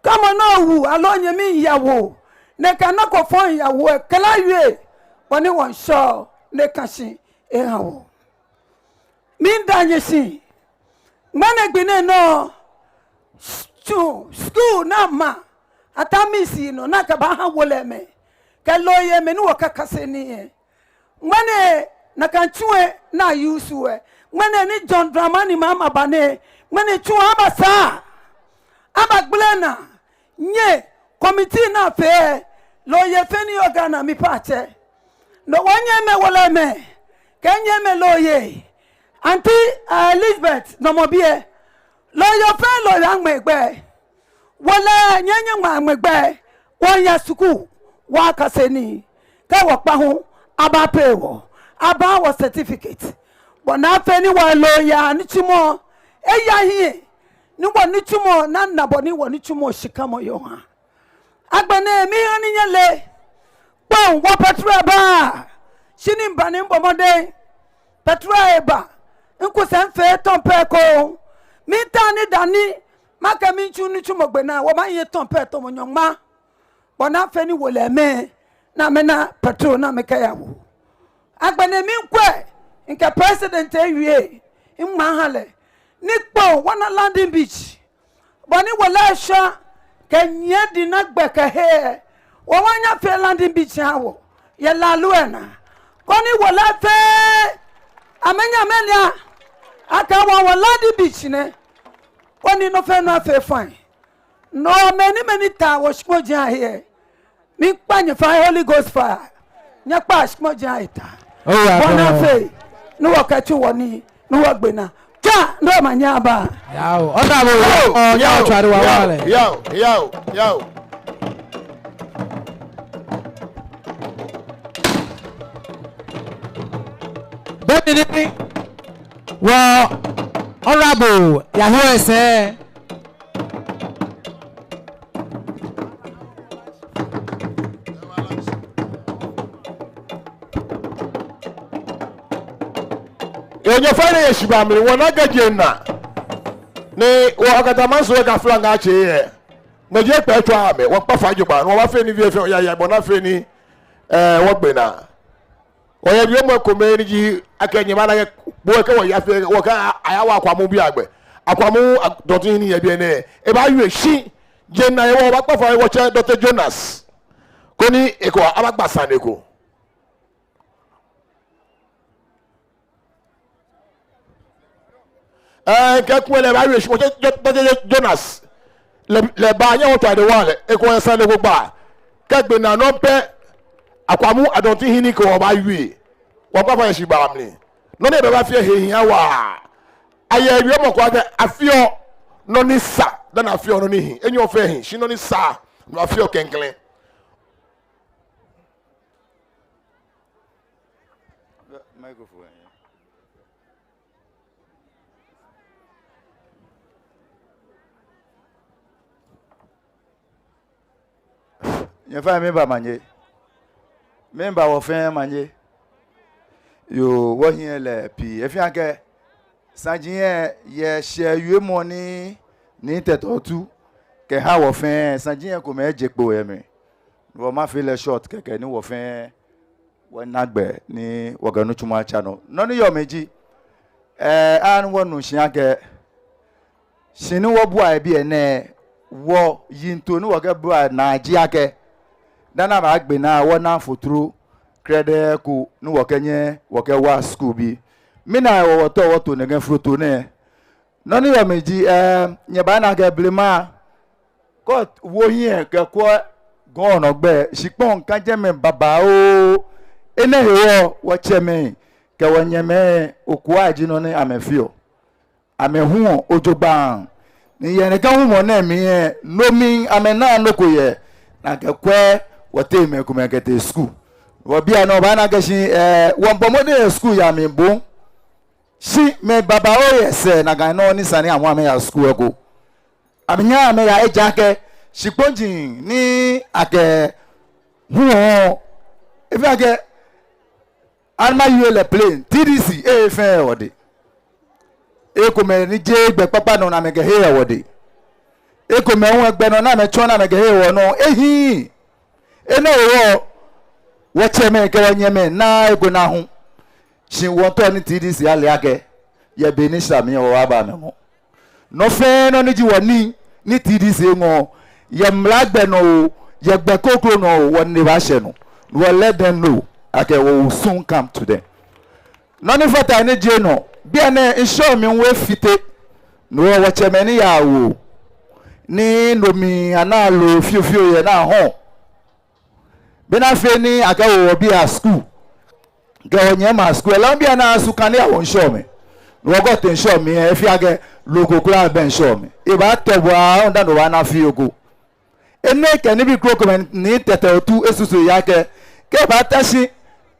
Kɛ mɔ ni ewu aloo onyɛmi yawo, ni ekɛ nɔ ko fɔŋ yawo lɛ, kɛ lɛ awie bɔ ni wɔŋshɔ nɛɛ ka shi eha wɔ. Miida nyɛ shi. Ŋmɛnɛ gbi nɛɛ nɔ, tsu, school ni ama, ata miss nɔ ni akɛbaaha wolɛimɛi kɛ looyeimɛi ni wɔkɛkase nii lɛ. Ŋmɛnɛ nakai tsu lɛ ni a-use lɛ, ŋmɛnɛ ni John Dramani Mahama ba nɛɛ, ŋmɛnɛ tsu lɛ abasaa, abagbele naa. Nyɛ committee ni afee lɛ, looyei fɛɛ ni yɔɔ Ghana, mipaatsɛ. No hewɔ nyɛmɛi wolɛimɛi kɛ nyɛmɛi looyei, Auntie, eh, Elizabeth Nɔmɔbiɛ, looyei fɛɛ looyei aŋmɛ gbɛ. Wolɛi, nyɛ nyɛŋmɛa amɛgbɛi, wɔya skul, wɔyakase nii, kɛ wɔkpa hu, aba-pay wɔ, abaha wɔ certificate. Bɔ ni afee ni wɔlooyaa nitsumɔ eya hiɛ, ni wɔnitsumɔ ni ana bɔ ni wɔnitsumɔ shikamɔ yɔɔ ha. Agbɛnɛ miha ni nyɛle, kpɔŋ wɔ petrol eba, shi ni miba ni mibɔ mɔdɛŋ, petrol eba, mikusɛɛ mifee tɔn pɛ ko, mitao ni dani makɛ mitsu nitsumɔ gbe naa, wɔbaaye tɔn pɛ tɔmɔ nyɔŋma. Bɔ ni afee ni wolɛimɛi ni amɛna petrol ni amɛkɛya wɔ. Agbɛnɛ miikwɛ, mikɛ president ewie, miŋma maha lɛ, ni kpɔŋ wɔna landing beach. Bɔ ni wolɛi shwa kɛnyiɛ Dina gbɛ kɛ he lɛ, wɔbaanyɛ afee landing beach aha wɔ yɛ Lalue naa. Koni wolɛi fɛɛ amɛnyɛ amɛle akɛ wɔ, wɔ landing beach nɛ. Koni nɔ fɛɛ nɔ afee fine. No hewɔ mɛi ni, mɛi ni taa wɔshikpɔji ahe lɛ, miikpa nyɛ fai, Holy Ghost fire, nyɛkpa shikpɔji ahe ta. Oya, bɔ ni afee ni wɔkɛtsu wɔnii ni wɔgbe naa. Tswa, ni omanye aba. Yao, honourable, yao, oh, yao, yao, tswari wa yao, wa lɛ. Yao, yao, yao. Beni ni wɔ honourable yahi esɛɛ. Yoo, nyɛfɛɛ nyɛyɛ shibaa mli, wɔna akɛ jeŋ naa ni wɔ Akatamansua kɛ aflaŋaa tsɛ yɛ. Ŋmɛji kpɛ tswa amɛ, wɔkpa fai jogbaŋŋ, ni wɔbaafee nii fɛɛ fɛɛ, ya, ya, bɔ ni afee ni, eh, wɔgbe naa. Wɔyɛ wiemɔ kome ni ji akɛ nyɛbaana akɛ, bo akɛ wɔya fɛɛ, wɔkɛ a-, ayawa Akwamu bii agbɛ. Akwamu a-, Dɔntin ni yɛ biɛ nɛɛ, ebaawie shi, jeŋ naa yɛ wɔ, wɔbaakpa fai wɔtsɛ Doctor Jonas, koni eko abagba sane ko. Ɛɛ, kɛ kulɛ lɛ baawie shi, wɔtsɛ Jo-, Doctor Jo-, Jonas. Lɛ, lɛ baanyɛ wɔtswa lɛ wa lɛ, eko yɛ sane ko gba. Kɛ egbe naa nɔŋŋ pɛ, Akwamu Adɔntin hini ko wɔbaawie. Wɔkpa fai yɛ shibaa mli. Nɔ ni ebaabaafee he hiaa waa. Ayɛ wiemɔ ko akɛ afeɔ nɔ ni sa dani afeɔ nɔ ni hi. Enyɔ fɛɛ hi, shi nɔ ni sa, no afeɔ klɛŋklɛŋ. Microphone. Nyɛfainɛ, miiba manye. Miiba wɔ fɛɛ manye. Yoo, wɔhiɛ lɛ pii. Efeɔ akɛ saji lɛ, yɛ shɛɛ wiemɔ ni Nii Tɛtɛ Otu kɛha wɔ fɛɛ, saji lɛ ekomɛi eje kpo yɛ mli. Wɔmiifee lɛ short kɛkɛ ni wɔ fɛɛ wɔna gbɛ ni wɔkɛ nitsumɔ atsa nɔ. Nɔ ni yɔɔ mli ji, ɛɛ, ani wɔnu shishi akɛ, shi ni wɔbua yɛ biɛ nɛɛ, wɔyiŋtoo ni wɔkɛbua naa ji akɛ, dani abaagbe naa wɔna fotro krɛdɛɛ ko ni wɔkɛnyɛ wɔkɛwa skul bii. Mina wɔ wɔtɔ wɔto nɛkɛ fotro nɛɛ. Nɔ ni yɔɔ mli ji, ɛɛ, nyɛbaana akɛ blema kɛ owo hiɛ kɛkwɛ gɔŋ nɔ gbɛ, shikpɔŋ kã jɛmɛ babaoo. Enɛ hewɔ wɔtsɛmɛi kɛ wɔnyɛmɛi, okwa ji nɔ ni amɛfeɔ. Amɛhuɔ jogbaŋŋ. Ni yɛ nɛkɛ humɔ nɛɛ mli lɛ, no mli amɛnaa nɔ ko yɛ, ni akɛkwɛ wɔteŋ mɛi komɛi kɛtee skul. Wɔ bianɛ obaana akɛ shi, ɛɛ, wɔmiibɔ mɔdɛŋ yɛ skul yaa mli moŋ. Shi mɛi babaoo yɛ sɛɛ nakai nɔŋŋ ni sa ni amɛ amɛya skul eko. Amɛnyɛɛɛ amɛya ejaakɛ shikpɔji ni akɛhuɔ lɛ, efeɔ akɛ, ani mawie lɛ plain, T D C efeee yɛ wɔdɛŋ. Ekomɛi ni jeee gbɛ kpakpa nɔ ni amɛkɛheee yɛ wɔdɛŋ. Ekomɛi hu gbɛ nɔ ni amɛtsɔ ni amɛkɛheee wɔnɔ ehiii. Enɛ hewɔ, wɔtsɛmɛi kɛ wɔnyɛmɛi, naa eko naa hu. Shi wɔmiitao ni T D C ale akɛ, yɛ be ni sa mli lɛ wɔbaaba amɛŋɔɔ. Nɔ fɛɛ nɔ ni ji wɔnii ni T D C eŋɔɔ, yɛ mla gbɛ nɔ oo, yɛ gbɛ kroko nɔ oo, wɔnine baashɛ nɔ. Wɔ let them know akɛ we will soon come to them. Nɔ ni fata ni ji nɔ, bianɛ ŋshɔ mli hu efite. No hewɔ wɔtsɛmɛi ni yaa woo, ni no mli anaa loo fiofio yɛ naa hɔ̃ɔ. Bɔ ni afee ni akɛwo wɔbii askul kɛ wɔnyɛmɛi askul, ela bianɛ asu kane awo ŋshɔ mli. Ni wɔkɔ tee ŋshɔ mli lɛ, efeɔ akɛ loo ko kwraa bɛ ŋshɔ mli. Ebaatɔ bo aahu dani obaana fioo ko. Enɛ kɛ nibii krokomɛi ni Nii Tɛtɛ Otu esusu ehe akɛ, kɛ ebaata shi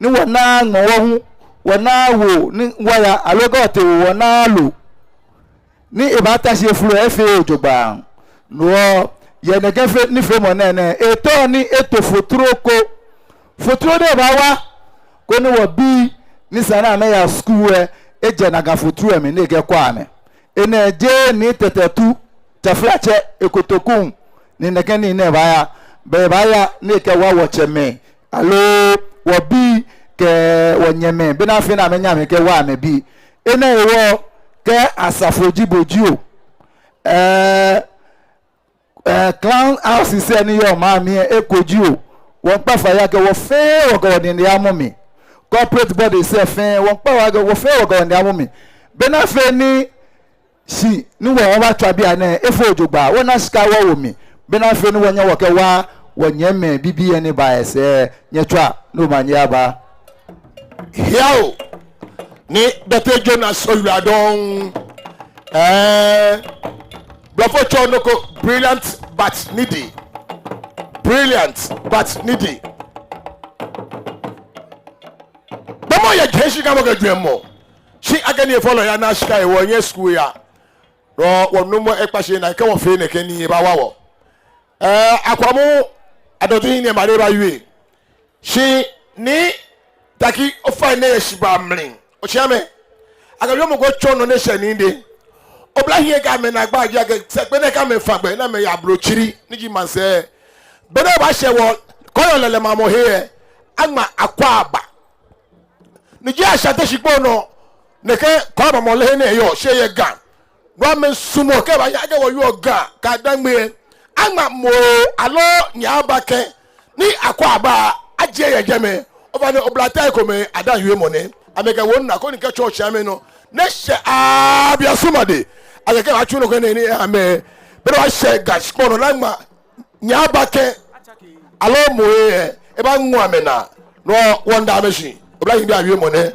ni wɔna ŋmɔwɔ hu, wɔna woo ni wɔya, aloo kɛ wɔtee woo wɔna loo, ni ebaata shi efolo efeee jogbaŋŋ. No hewɔ, yɛ nɛkɛ fe, nifeemɔ nɛɛ nɛɛ, etao ni eto fotro ko. Fotro ni ebaawa, koni wɔbii ni sa ni amɛya skul lɛ, ejɛ nakai fotro lɛ mli ni ekɛkwɛ amɛ. Enɛ jeee Nii Tɛtɛ Otu, taflatsɛ, ekotoku, ni nɛkɛ nii nɛɛ baaya, bɛ ebaaya ni ekɛwa wɔtsɛmɛi, aloo wɔbii kɛ wɔnyɛmɛi, bɔ ni afee ni amɛnyɛ amɛkɛwa amɛbii. Enɛ hewɔ, kɛ asafo ji bo jio, ɛɛ, ɛɛ, clan houses lɛ ni yɔɔ maŋ mli lɛ eko jio, wɔmiikpa fai akɛ wɔ fɛɛ wɔkɛ wɔnine amɔ mli. Corporate bodies lɛ fɛɛ, wɔmiikpa fai akɛ wɔ fɛɛ wɔkɛ wɔnine amɔ mli. Bɔ ni afee ni shi ni wɔ wɔbaatswa bianɛ efo jogbaŋŋ, wɔna shika wɔwo mli. Bɔ ni afee ni wɔnyɛ wɔkɛwa wɔnyɛmimɛi bibii lɛ ni baa lɛ sɛɛ, nyɛtswaa ni omanye aba. Hiao, Nii Dɔte Jonas Oyiwaladɔŋŋ. Ɛɛ, blɔfo tsɛɔ nɔ ko brilliant but needy. Brilliant but needy. Gbɔmɔ yɛ jɛi shi kɛ mɔ kɛ jwɛŋmɔ. Shi akɛni efɔlɔ ya ni ashika ewo nyɛ skul ya. Nɔ wɔnuumo ekpa shi naa akɛ wɔfee nɛkɛ nii ebaawa wɔ. Ɛɛ, Akwamu Adɔte Nii Mari baawie. Shi Nii Taki Ofainɛ yɛ shibaa mli. Otsiamɛ. Akɛ wiemɔ ko tsɔ nɔ ni eshɛ nii dɛŋ. Oblahii kɛ amɛnaagba ji akɛ sɛɛ gbɛ nɛɛ kɛ amɛfã gbɛ ni amɛya ablotsiri ni ji maŋsɛɛ. Be ni ebaashɛ wɔ kɔɔyɔɔ lɛlɛ mamɔ he lɛ, aŋma Akwaaba. Ni ji Ashanti shikpɔŋ nɔ, nɛkɛ kɔɔyɔɔ mamɔ lɛ he ni eyɔɔ, shi eyɛ Ga. Nɔ amɛsumɔɔ kɛ baaya akɛ wɔyɔɔ Ga kɛ Dangme. Aŋma Moe aloo Nyabakɛ ni Akwaaba ajie yɛ jɛmɛ. Ofainɛ, oblayei komɛi adaŋ wiemɔ nɛɛ. Amɛkɛ wɔ naa koni kɛ tsɔ tsi amɛnɔ. Ni eshɛ Abia Sumade. Akɛ kɛ baatsu nɔ ko nɛɛ ni amɛ. Be ni wɔshɛ Ga shikpɔŋ nɔ ni aŋma Nyabakɛ aloo Moe lɛ, ebaaŋɔ amɛnaa. Nɔ wɔmiida amɛ shi. Oblahii bii awiemɔ nɛɛ.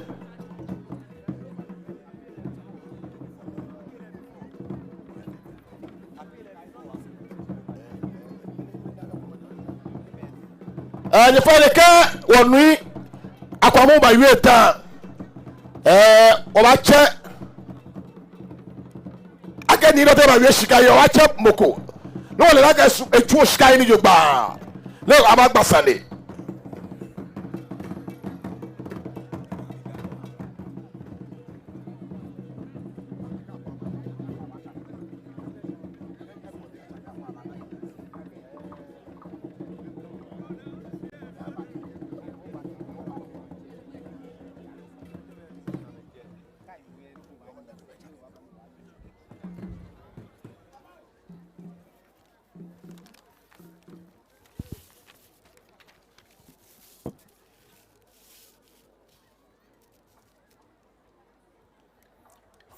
Ɛɛ, nyɛfɛɛ nyɛkɛ wɔnui Akwamu bawie ta. Ɛɛ, wɔbaatsɛ. Akɛ Nii Dɔte bawie shika yɛ, wɔbaatsɛ mɔ ko. Ni wɔle lɛ akɛ esu-, etsuɔ shika lɛ nii jogbaŋŋ. Ni amɛgba sane.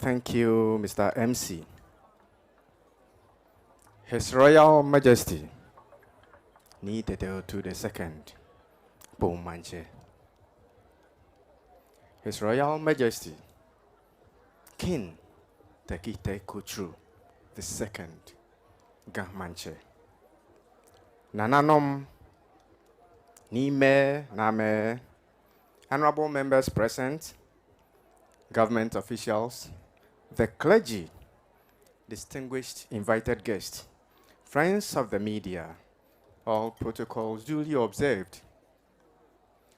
Thank you, Mister M C. His Royal Majesty Nii Tete Otu the Second, Kpone Maŋtsɛ. His Royal Majesty King Tackie Teiko Tsuru the Second, Ga Maŋtsɛ. Nananom, niimɛi, naamɛi, honorable members present, government officials, the clergy, distinguished invited guests, friends of the media, all protocols duly observed.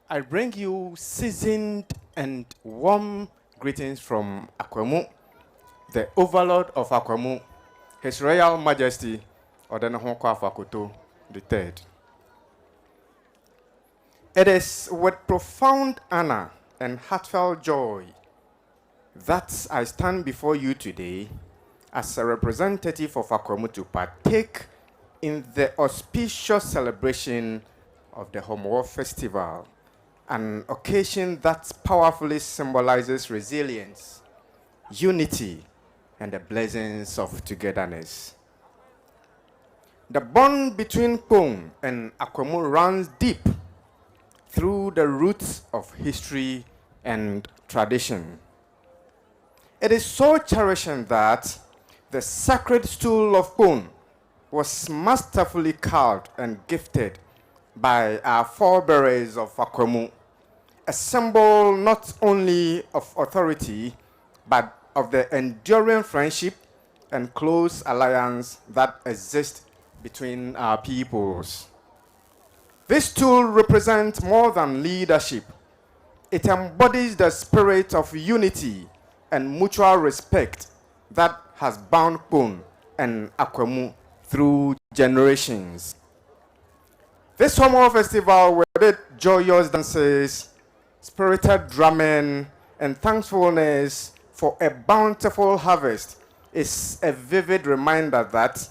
I bring you seasoned and warm greetings from Akwamu, the overlord of Akwamu, His Royal Majesty Odenihon Kwaku Afoakoto the Third. It is with profound honor and heartfelt joy that I stand before you today as a representative of Akwamu to partake in the auspicious celebration of the Homowo Festival, an occasion that powerfully symbolizes resilience, unity, and the blessings of togetherness. The bond between Kpone and Akwamu runs deep through the roots of history and tradition. It is so cherishing that the sacred stool of Kpone was masterfully carved and gifted by our forebearers of Akwamu, a symbol not only of authority, but of the enduring friendship and close alliance that exists between our peoples. This stool represents more than leadership. It embodies the spirit of unity and mutual respect that has bound Kpone and Akwamu through generations. This Homowo Festival, with its joyous dances, spirited drumming, and thankfulness for a bountiful harvest, is a vivid reminder that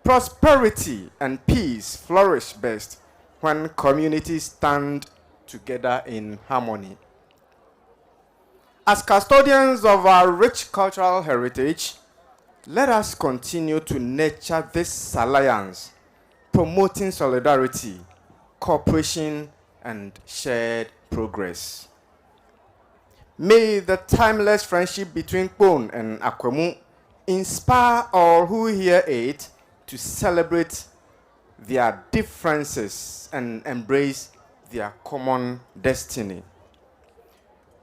prosperity and peace flourish best when communities stand together in harmony. As custodians of our rich cultural heritage, let us continue to nurture this alliance, promoting solidarity, cooperation, and shared progress. May the timeless friendship between Kpone and Akwamu inspire all who hear it to celebrate their differences and embrace their common destiny.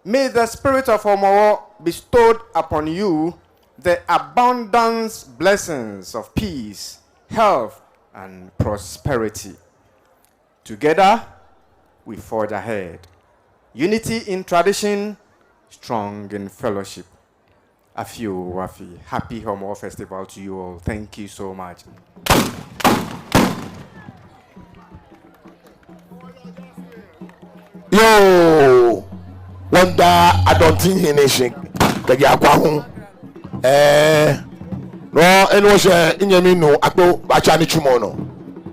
May the spirit of Homowo bestow upon you the abundant blessings of peace, health, and prosperity. Together, we forge ahead. Unity in tradition, strong in fellowship. Afi oo, afi. Happy Homowo Festival to you all. Thank you so much. Yoo, wɔmiida Adɔnten hene shi kɛjɛ Akwahu. Ɛɛ, no, enɛ wɔshɛ, minyɛmi nuu Akpo baatsa nitsumɔ nɔ.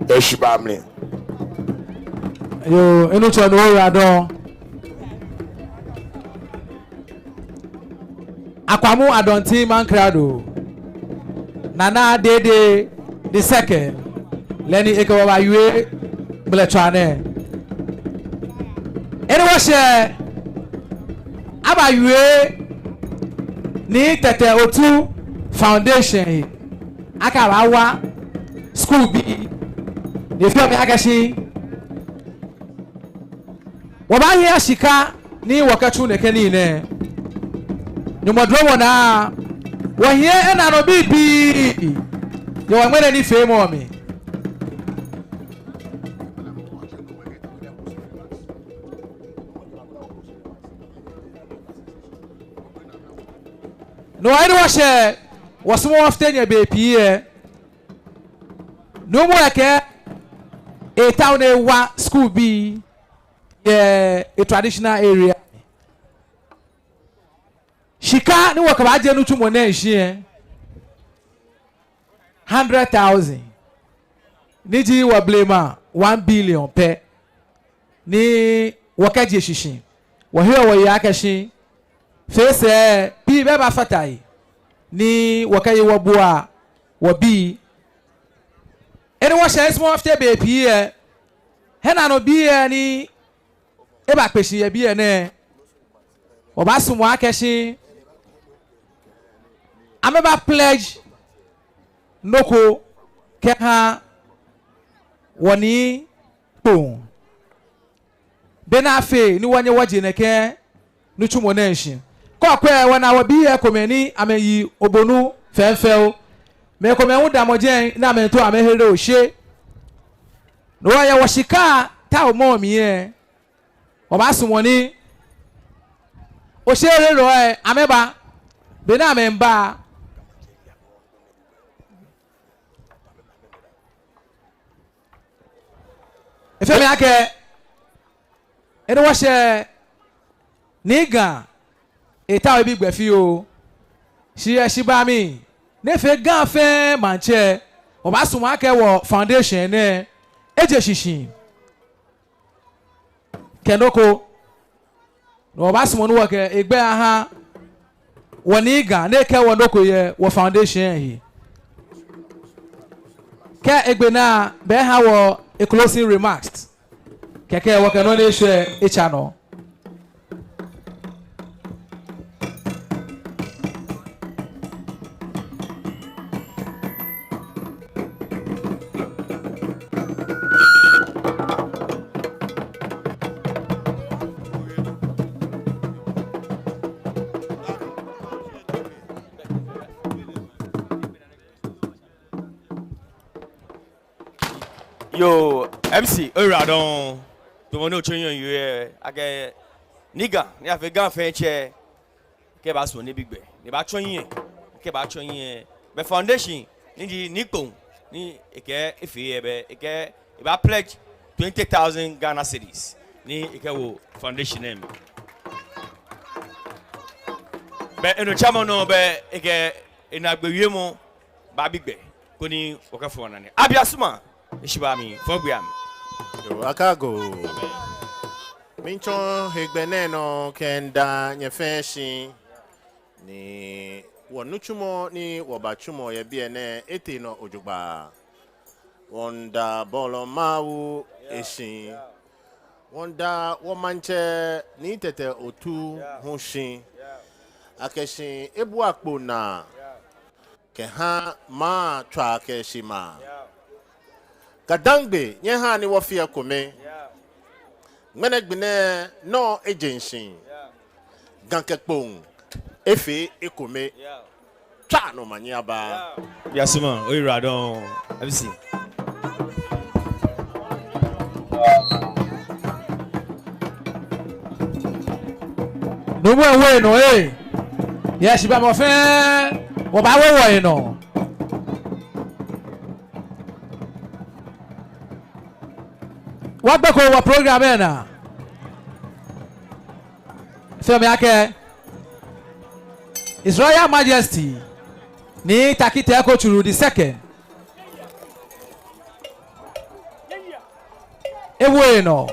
Eshi ba mli. Yoo, enɛ tsɔ no ya dɔ. Akwamu Adɔnten Maŋkrado, Nana Dede the second, lɛ ni ekɛ wɔ baawie ŋmɛlɛtswaa nɛɛ. Enɛ wɔshɛ, abaawie Nii Tɛtɛ Otu Foundation he. Akɛ abaawa school bii. Ni efeɔ mi akɛ shi Wɔbaahiɛ shika ni wɔkɛtsu nɛkɛ nii nɛɛ. Nyɔŋmɔ duromɔ naa, wɔhiɛ enaanɔ bibii yɛ wɔ ŋmɛnɛ nifeemɔ mli. No hewɔ ni wɔshɛ, wɔsumɔɔ wɔfite nyɛ bei pii lɛ, nuumo lɛ kɛɛ eetao ni ewa skul bii yɛ e traditional area. Shika ni wɔkɛbaaje nitsumɔ nɛɛ shishi lɛ, hundred thousand. Ni ji wɔ blema one billion pɛ. Ni wɔkɛje shishi. Wɔheɔ wɔyeɔ akɛ shi fɛɛ sɛɛ bii bɛ baafata he. Ni wɔkɛye wɔbua wɔbii. Enɛ wɔshɛ esumɔɔ wɔfite bei pii lɛ. Hiɛnaanɔ bii lɛ ni ebakpe shi yɛ biɛ nɛɛ, wɔbaasumɔ akɛ shi amɛba pledge nɔ ko kɛha wɔ Nii Kpone. Bɔ ni afee ni wɔnyɛ wɔje nɛkɛ nitsumɔ nɛɛ shishi. Kɛ okwɛ, wɔna wɔbii lɛ komɛi ni amɛyi obonu fɛfɛo. Mɛi komɛi hu damɔ jɛi ni amɛmiito amɛhere oshe. No hewɔ yɛ wɔshika taomɔ mli lɛ, wɔbaasumɔ ni osheherelɔi lɛ amɛba. Bɔ ni amɛmiiba, efee mi akɛ enɛ wɔshɛ, Nii Ga eetao ebi gbɛ fioo. Shi yɛ heshibaa mli, ni efee Ga fɛɛ maŋtsɛ, wɔbaasumɔ akɛ wɔ foundation nɛɛ eje shishi kɛ nɔ ko. No hewɔ wɔbaasumɔ ni wɔkɛ egbɛi aha wɔ Nii Ga ni ekɛɛ wɔ nɔ ko yɛ wɔ foundation lɛ he. Kɛ egbe naa, bɛ eha wɔ e closing remarks. Kɛkɛ wɔkɛ nɔ ni eshwɛ lɛ atsa nɔ. Yoo, M C, oyiwaladɔŋŋ. Tamɔ nɔ ni otsɔ hiɛ oyɔɔ lɛ, akɛ Nii Ga, ni afee Ga fɛɛ tsɛ, kɛ ebaasumɔ ni ebi gbɛ, ni ebaatsɔ hiɛ, kɛ ebaatsɔ hiɛ, bɛ foundation ni ji Nii Kpone ni ekɛɛ efee lɛ, bɛ ekɛɛ ebaa pledge twenty thousand Ghana cedis ni ekɛwo foundation lɛ mli. Bɛ enɔ tsamɔ nɔ, bɛ ekɛ enaagbee wiemɔ baabi gbɛ koni wɔkɛfɔ nane. Abiasuma, heshibaa mli, fɔ̃ gbɛ amli. Yoo, akɛ agoo. Miitsɔ hegbɛ nɛɛ nɔ kɛmiida nyɛ fɛɛ shi, ni wɔnitsumɔ ni wɔbatsumɔ yɛ biɛ nɛɛ etee nɔ jogbaŋŋ. Wɔmiida Bɔɔlɔ Mawu shi. Wɔmiida wɔmaŋtsɛ Nii Tɛtɛ Otu hu shi, akɛ shi ebua kpo naa kɛha maŋ tswaa kɛ shimaa. GaDangme, nyɛhaa ni wɔfea ekome. Ŋmɛnɛ gbi nɛɛ nɔ eje shishi. Ga kɛ Kpone efee ekome. Tswa ni omanye aba. Abiasuma, oyiwaladɔŋŋ, M C. Nuumo, ewo enɔ ee. Yɛ heshibaa mli fɛɛ, wɔbaawo wɔhe nɔ. Wɔgbeko wɔ program lɛ naa. Efee mi akɛ His Royal Majesty Nii Tackie Teiko Tsuru the second, ewo enɔ.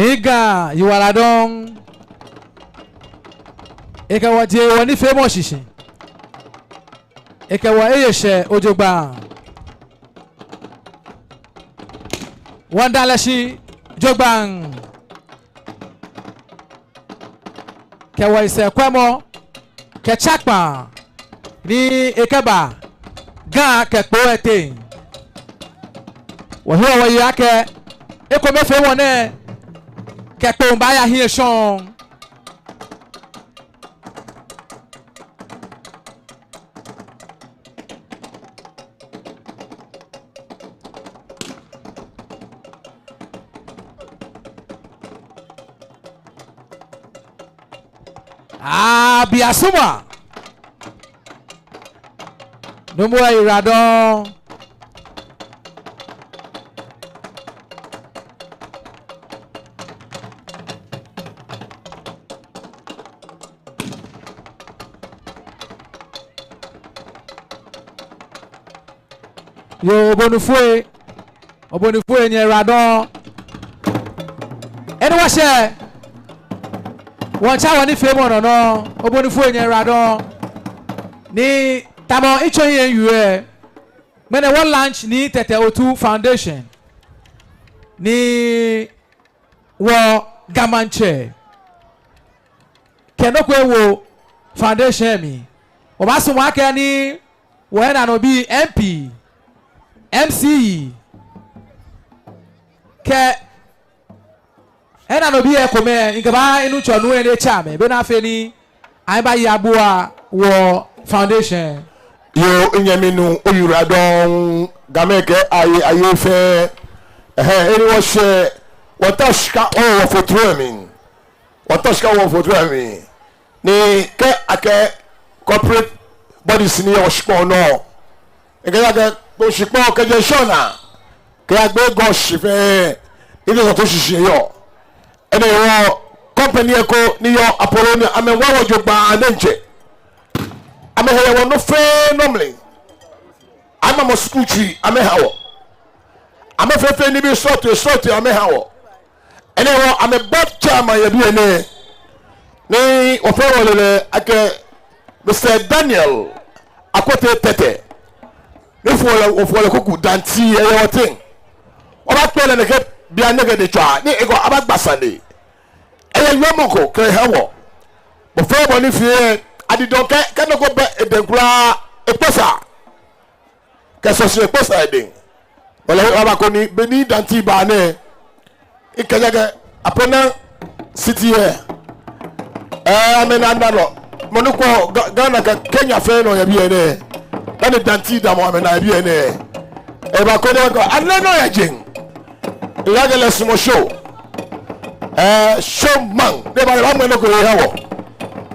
Ni Ga yiwaladɔŋŋ. Ekɛ wɔ je wɔnifeemɔ shishi. Ekɛ wɔ eye shɛɛ jogbaŋŋ. Wɔmiida lɛ shi jogbaŋŋ. Kɛ wɔyisɛɛkwɛmɔ kɛ tsakpaa ni ekɛba Ga kɛ kpoo lɛ teŋ. Wɔheɔ wɔyeɔ akɛ ekomefeemɔ nɛɛ kɛ kpoo baaya hiɛ shɔŋŋ. Aa, biasuma. Nuumo lɛ yiwaladɔŋŋ. Yoo, obonufoi, obonufoi nyɛyiwaladɔŋŋ. Eni wɔshɛ, wɔtsa wɔnifeemɔ nɔ nɔŋŋ, obonufoi nyɛyiwaladɔŋŋ. Ni tamɔ itsɔ yɛ yue, ŋmɛnɛ wɔ launch Nii Tetteh Otu Foundation. Ni wɔ Ga Maŋtsɛ kɛ nɔ ko ewo foundation mli. Wɔbaasumɔ akɛ ni wɔnaanɔbii M P, M C E, kɛ enaanɔbii ekomɛi, mikɛbaa minuŋtsɔ nuu lɛ ni etsa amɛ, bɔ ni afee ni amɛbaye abua wɔ foundation. Yoo, minyɛmi nuu, oyiwaladɔŋŋ, Gamɛi kɛɛ aye, aye fɛɛ. Ɛhɛɛ, eni wɔshɛ, wɔta shika wɔwo fotru lɛ mli. Wɔta shika wɔwo fotru lɛ mli. Ni kɛ akɛɛ corporate bodies ni yɔɔ shikpɔŋ nɔ, ekɛɛ akɛ kpoo shikpɔŋ kɛjɛ Shona kɛyagbe Ga shi fɛɛ, ni tee sɔto shishi yɔɔ. Enɛ hewɔ company ko ni yɔɔ Apollonia, amɛwa wɔ jogbaŋŋ diɛŋtsɛ. Amɛhe yɛ wɔnɔ fɛɛ nɔ mli. Amɛmamɔ school tsui amɛha wɔ. Amɛfee fɛɛ nibii srɔtoi srɔtoi amɛha wɔ. Enɛ hewɔ amɛ board chairman yɛ biɛ nɛɛ. Ni wɔfɛɛ wɔle lɛ akɛ Mister Daniel Akote Tetteh. Ni wɔfɔɔ lɛ, wɔfɔɔ lɛ kuku, Danti, eyɛ wɔteŋ. Wɔbaakpee lɛ nɛkɛ bianɛ kɛtee tswaa ni ekɔ abagba sane. Eyɛ wiemɔ ko kɛha wɔ. Bɔ fɛɛ bɔ ni fee lɛ, adidɔŋ kɛ, kɛ nɔ ko bɛ edɛŋ kwraa, ekpɛsaa. Kɛ sɔsi ekpɛsaa edɛŋ. Wala, wala ko ni, be ni Danti ba nɛɛ, ekɛɛ akɛ Apona City lɛ, ɛɛ, amɛnaa nɔ. Mɔ ni kwɛɔ Ga-, Ghana kɛ Kenya fɛɛ nɔ yɛ biɛ nɛɛ. Dani Danti damɔ, amɛnaa yɛ biɛ nɛɛ. Eba ko ni ekɔ, ale nɔ yɛ jeŋ. Ekɛɛ lɛ sumɔɔ show. Ɛɛ, showman. Ni eba, eba ŋmɛ nɔ ko eha wɔ.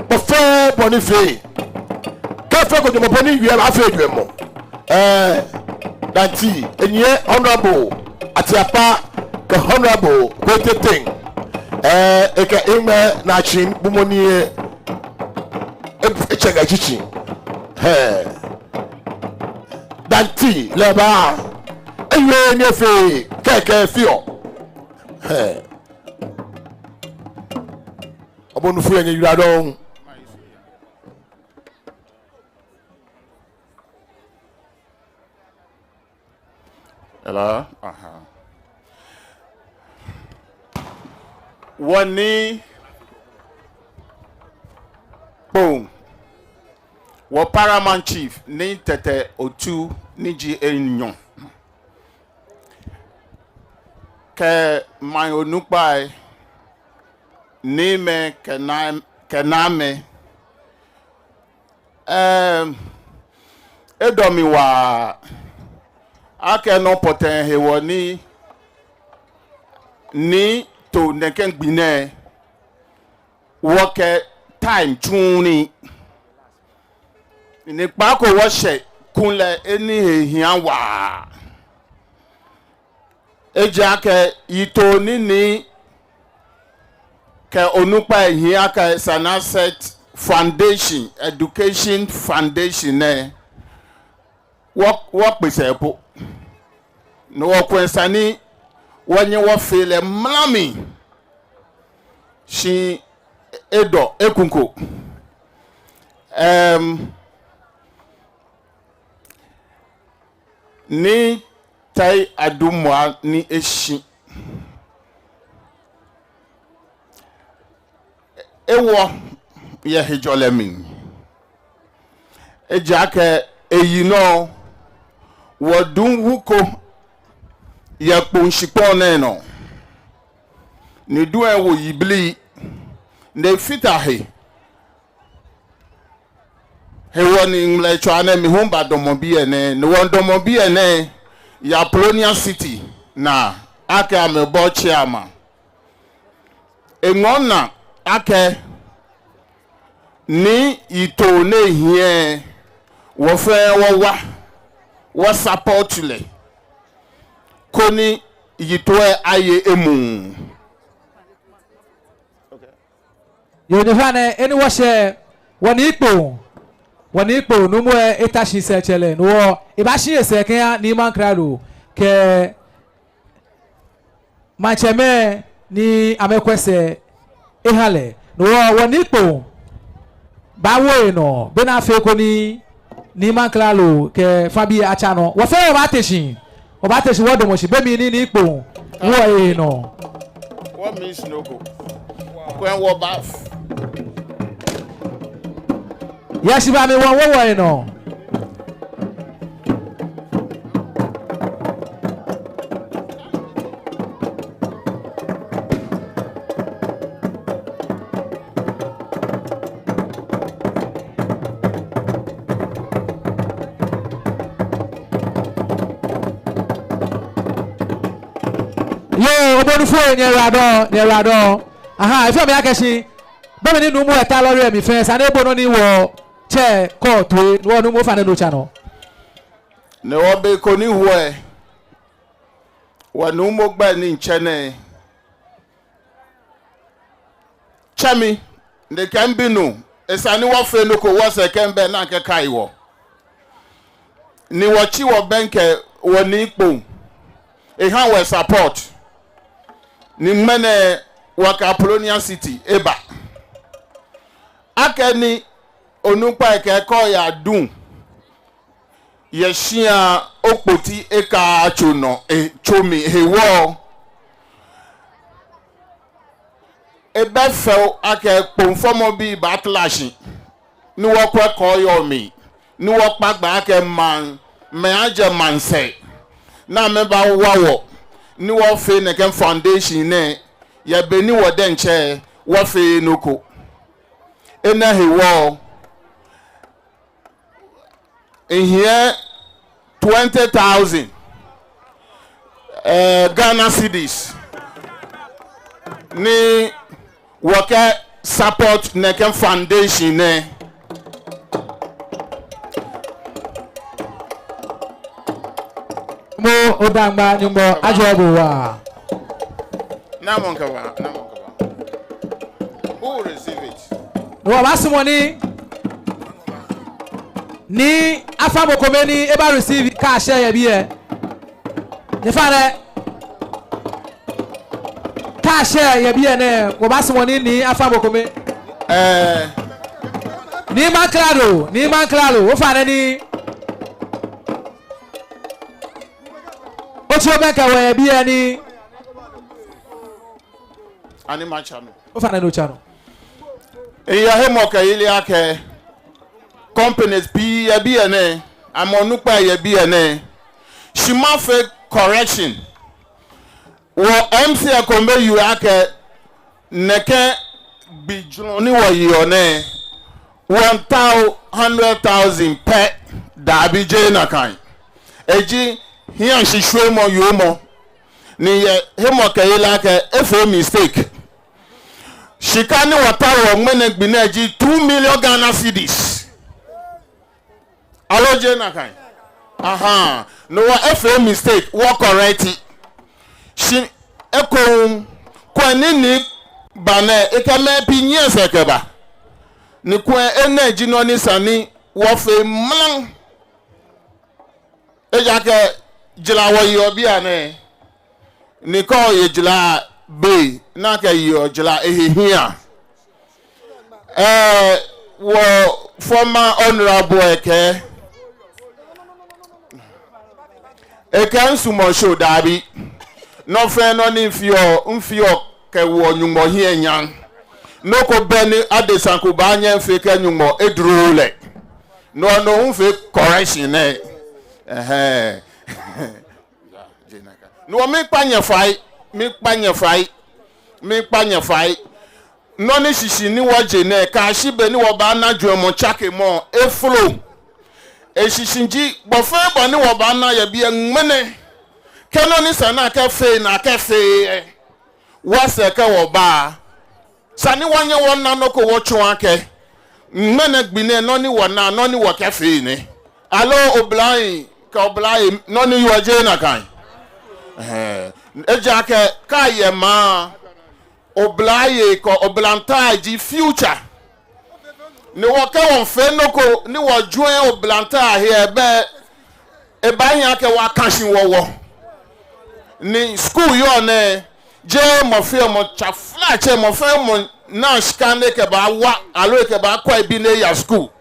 Bɔ fɛɛ bɔ ni fee. Kɛ fee ko jɔɔmɔ po ni wie, abaafee jɔɔmɔ. Ɛɛ, Danti, enyiɛ Honorable Ateapai kɛ Honorable Kwetey Tetteh. Ɛɛ, ekɛ eŋmɛ naa tsi bumɔ ni e, e, etsɛ kɛ tsitsi. Hɛɛ. Danti, lɛ ba. Ewie ni efee kɛkɛ fioo. Hɛɛ. Obonufoi nyɛyiwaladɔŋŋ. Hello? Aha. Wɔnii kpoo, wɔ Paramount Chief, Nii Tetteh Otu, ni ji enyɔ, kɛ maŋ onukpai, niimɛi kɛ naa-, kɛ naamɛi. Ɛm, edɔ mi waa akɛ nɔ pɔtɛɛ hewɔ ni, ni to nɛkɛ gbi nɛɛ, wɔkɛ time tsuuu nii. Ni kpaako wɔshɛ kulɛ, enɛ he hiaa waa. Ejaakɛ yitoo ni nii kɛ onukpai hiaa kɛ Sanaset Foundation, Education Foundation nɛɛ, wɔ, wɔkpe sɛɛ po. Ni wɔkwɛ esa ni wɔnyɛ wɔfee lɛ mla mli. shi edɔ ekuŋ ko. Em, Nii Tai Adumua ni eshi, ewɔ yɛ hejɔlɛ mli. Ejaakɛ eyi nɔ, wɔduŋ wu ko yɛ Kpoŋ shikpɔŋ nɛɛ nɔ. Ni duŋ lɛ wo yiblii, ni efata he. Hewɔ ni ŋmlɛtswaa nɛɛ mi hu mibadamɔ biɛ nɛɛ, ni wɔdamɔ biɛ nɛɛ yɛ Apollonia City naa akɛ amɛbɔ chairman. Eŋɔɔ minaa akɛ ni yitoo ni ehiɛ, wɔ fɛɛ wɔwa, wɔ support lɛ, koni yitoo lɛ aye emuu. Yoo, nyɛfainɛ, eni wɔshɛ, wɔ Nii Kpoŋ, wɔ Nii Kpoŋ, nuumo lɛ eta shi sɛɛ tsɛlɛ, no hewɔ ebaashi esɛɛ kɛha Nii Mankralo kɛ maŋtsɛmɛi ni amɛkwɛ sɛɛ eha lɛ. No hewɔ, wɔ Nii Kpoŋ baawo enɔ, bɔ ni afee koni Nii Mankralo kɛ fãbii atsa nɔ. Wɔ fɛɛ wɔbaate shi, wɔbaate shi wɔdamɔ shi, be mli ni Nii Kpoŋ wo enɔ. Wɔ miss nɔ ko. Kwɛ wɔ baf. Yɛ shi ba mi wɔ wo wɔ enɔ. Yoo, obonufo, nyɛyiwaladɔŋŋ, nyɛyiwaladɔŋŋ. Ahaa, efeɔ mi akɛ shi be mli ni nuumo lɛ ta lɔle lɛ mli fɛɛ, esa ni ebo nɔ ni wɔtsɛ kɔ toi, wɔ nuumo, ofainɛ no otsa nɔ. Ni wɔ be ko ni hu lɛ, wɔ nuumo gbɛi ni mitsɛ nɛɛ tsɛ mi, ni ekɛɛ mibi nuu, esa ni wɔfee nɔ ko, wɔsɛɛ kɛ mibɛ naa kɛkai wɔ. Ni wɔtsi wɔbɛŋkɛ wɔ Nii Kpoŋ, eha wɔ support. Ni ŋmɛnɛ wɔkɛ Apollonia City eba. Akɛni onukpai kɛɛ kɛ oya duŋ yɛ shia, okpoti ekaatso nɔ, etso mli hewɔ, ebɛ fɛo akɛ Kpoŋ fɔmɔbii baatara shi ni wɔkwɛ kɔɔyɔɔ mli, ni wɔkpa gbɛ akɛ maŋ, mɛi ajɛ maŋsɛɛ, ni amɛbawa wɔ, ni wɔfee nɛkɛ foundation nɛɛ yɛ be ni wɔ diɛŋtsɛ wɔfeee nɔ ko. Enɛ hewɔ, mihiɛ twenty thousand, eh, Ghana cedis ni wɔkɛ support nɛkɛ foundation nɛɛ. Mo odaŋgba, Nyɔŋmɔ ajɔɔ bo waa. Namɔ kɛba, namɔ kɛba. Who will receive it? No hewɔ wɔbaasumɔ ni, ni afã mɔ kome ni eba receive cash lɛ yɛ biɛ. Nyɛfainɛ, cash lɛ yɛ biɛ nɛɛ, wɔbaasumɔ ni, ni afã mɔ kome. Eh. Nii Mankralo, Nii Mankralo, ofainɛ ni otsi obɛŋkɛ wɔ yɛ biɛ ni. Ani matsa nɔ? Ofainɛ ni otsa nɔ. Miyɛ hemɔkɛyeli akɛ companies pii yɛ biɛ nɛɛ, amɛ onukpai yɛ biɛ nɛɛ. Shi mafee correction. Wɔ M C ekome yɔɔ akɛ nɛkɛ gbijurɔ ni wɔyeɔ nɛɛ, wɔmiitao hundred thousand pɛ, daabi, jeee nakai. Eji hiɛshishwiemɔ yoomɔ. Ni miyɛ hemɔkɛyeli akɛ efee mistake. Shika ni wɔtaoɔ ŋmɛnɛ gbi nɛɛ ji two million Ghana cedis. Aloo jeee nakai? Ahaa. No hewɔ efee mistake, wɔ correct. Shi ekoŋŋ, kwɛ nɔ ni ba nɛɛ, ekɛ mɛi pii nyiɛ sɛɛ kɛba. Ni kwɛ, enɛ ji nɔ ni sa ni wɔfee mlam. Ejaakɛ jara wɔyeɔ bianɛ. Ni kɛ oye jara, be ni akɛyeɔ jara ehe hiaa. Ɛɛ, wɔ former honorable lɛ kɛɛ, ekɛɛ misumɔɔ show, dabi. Nɔ fɛɛ nɔ ni mifeɔ, mifeɔ kɛwoɔ Nyɔŋmɔ hiɛ nyam. Nɔ ko bɛ ni adesa ko baanyɛ afee kɛ Nyɔŋmɔ edro lɛ. No nɔŋŋ mifee correction nɛɛ. Ɛhɛɛ. No miikpa nyɛ fai, miikpa nyɛ fai, miikpa nyɛ fai. Nɔ ni shishi ni wɔje nɛɛ, kɛyashi be ni wɔbaana jwɛŋmɔ tsakemɔ efolo. Eshishi ji, bɔ fɛɛ bɔ ni wɔbaana yɛ biɛ ŋmɛnɛ, kɛ nɔ ni sa ni akɛfee ni akɛfee lɛ, wɔsɛɛ kɛ wɔba. Esa ni wɔnyɛ wɔna nɔ ko wɔtsɔɔ akɛ ŋmɛnɛ gbi nɛɛ nɔ ni wɔna, nɔ ni wɔkɛfee nɛ. Aloo oblahii kɛ oblayei, nɔ ni wɔwie jeee nakai? Ɛhɛɛ. Ejaakɛ kɛ ayɛ maŋ, oblayei kɛ oblahii ji future. Ni wɔ kɛ wɔmiifee nɔ ko ni wɔjoin oblayei ahe lɛ, ebaahia akɛ wɔkã shi wɔwɔ. Ni school yɔɔ nɛɛ, jeee mɔ fɛɛ mɔ, taflatsɛ, mɔ fɛɛ mɔ naa shika ni ekɛbaawa aloo ekɛbaakwɛ ebi ni eya school.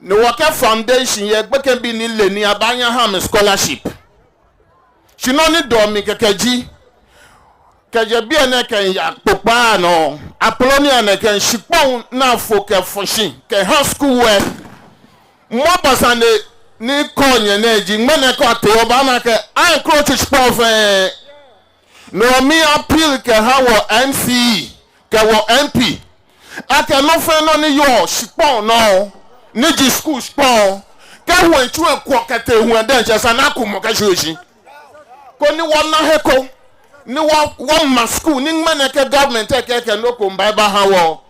Ni wɔkɛ foundation yɛ, gbekɛbii ni le nii abaanyɛ aha amɛ scholarship. Shi nɔ ni dɔɔ mi kɛkɛ ji, kɛjɛ biɛ nɛɛ kɛya kpokpaa nɔ, Apollonia nɛɛ kɛ shikpɔŋ ni afo kɛfɔ shi kɛha school lɛ, mɔ bɔ sane ni kɔɔ nyɛ nɛɛ ji, ŋmɛnɛ kɛ otee obaana akɛ a-encroach shikpɔŋ fɛɛ. No miiappeal kɛha wɔ M C E kɛ wɔ M P akɛ nɔ fɛɛ nɔ ni yɔɔ shikpɔŋ nɔ, ni ji school shikpɔŋ, kɛ huɛ tsu ekuɔ kɛtee huɛ diɛŋtsɛ, esa ni aku mɔ kɛshwie shi. Koni wɔna he ko ni wɔ, wɔma school ni ŋmɛnɛ kɛ government lɛ kɛɛ akɛ nɔ ko miiba mibaha wɔ.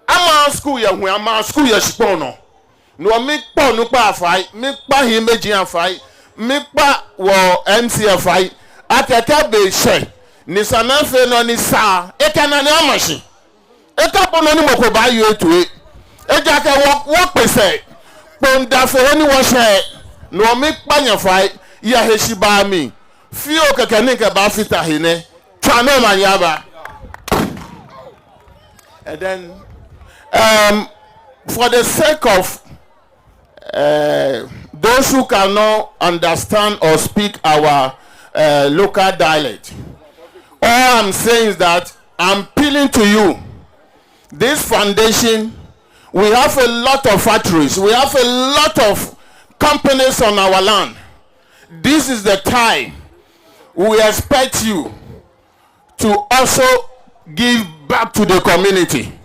Amaaa school yɛ huɛ, amaaa school yɛ shikpɔŋ nɔ. No miikpa onukpai afai, miikpa hiimeji afai, miikpa wɔ M C afai, akɛ kɛ be shɛ ni esa ni afee nɔ ni sa, ekɛ nane ama shi. Ekabɔ nɔ ni mɔ ko baawie etoi. Ejaakɛ wɔ, wɔkpe sɛɛ, kpoo miida fe he ni wɔshɛ. No miikpa nyɛ fai yɛ heshibaa mli. Fioo kɛkɛ ni mikɛbaafata he nɛ. Tswa omanye aba. And then, um, for the sake of, uh, those who cannot understand or speak our, uh, local dialect, all I'm saying is that I'm appealing to you. This foundation, we have a lot of factories, we have a lot of companies on our land. This is the time we expect you to also give back to the community.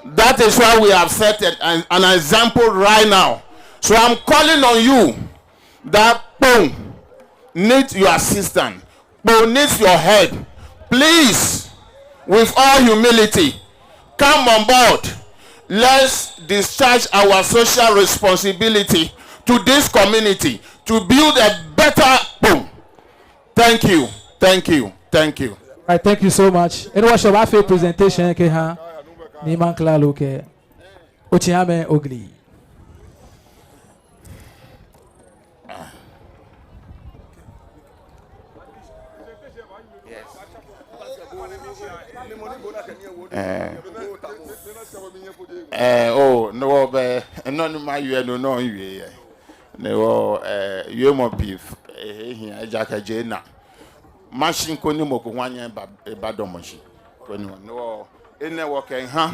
That is why we have set an, an example right now. So I'm calling on you that Kpone needs your assistance. Kpone needs your help. Please, with all humility, come on board. Let's discharge our social responsibility to this community to build a better Kpone. Thank you, thank you, thank you. All right, thank you so much. Eno hewɔ wɔbaafee presentation kɛha Nii Mankralo kɛ Otsi Ame Ogli. Eh, eh, oh, no, bɛ, no ni mawie, no, no, wie, yeah. No, eh, wiemɔ pii, eh, hiaa, ejaakɛ jeee na. Mashi koni mɔ ko hu anyɛ eba, ebadamɔ shi. Koni, no, enɛ wɔkɛha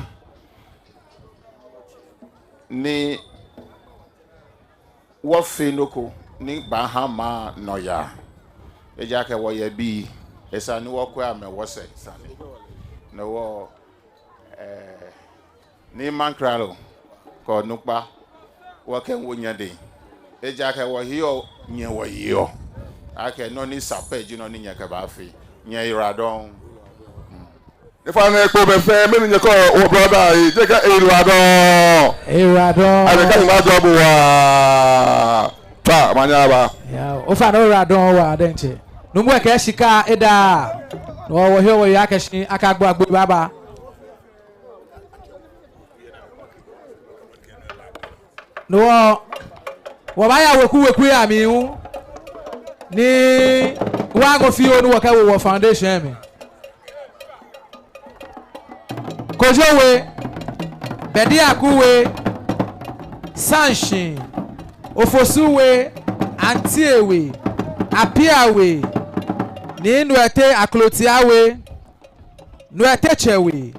ni wɔfee nɔ ko ni baaha maŋ nɔyaa. Ejaakɛ wɔyɛ bii, esa ni wɔkwɛ amɛ wɔsɛɛ sane. No hewɔ, eh, Nii Mankralo kɛ onukpa, wɔkɛwo nyɛdɛŋ. Ejaakɛ wɔheɔ nyɛ wɔyeɔ. Akɛ nɔ ni sa pɛ ji nɔ ni nyɛkɛbaafee. Nyɛyiwaladɔŋŋ. Ofainɛ, Kpone mɛi fɛɛ, mɛni nyɛkɛɔ wɔ brother yi, jeee akɛ eyiwaladɔŋŋ. Eyiwaladɔŋŋ. Amɛkɛ Nyɔŋmɔ ajɔɔ bo waa. Tswa omanye aba. Yoo, ofainɛ oyiwaladɔŋŋ waa diɛŋtsɛ. Nuumo lɛ kɛɛ shika eda. No hewɔ wɔheɔ wɔyeɔ akɛ shi akagbo agbo baaba. No hewɔ, wɔbaaya weku weku yɛ amli hu, ni Wɔŋɔ fioo ni wɔkɛwo wɔ foundation mli. Kojo We, Bediaku We, Sanshi, Ofosu We, Antie We, Apia We, Nii Nuete Aklotia We, Nuete Tsɛ We,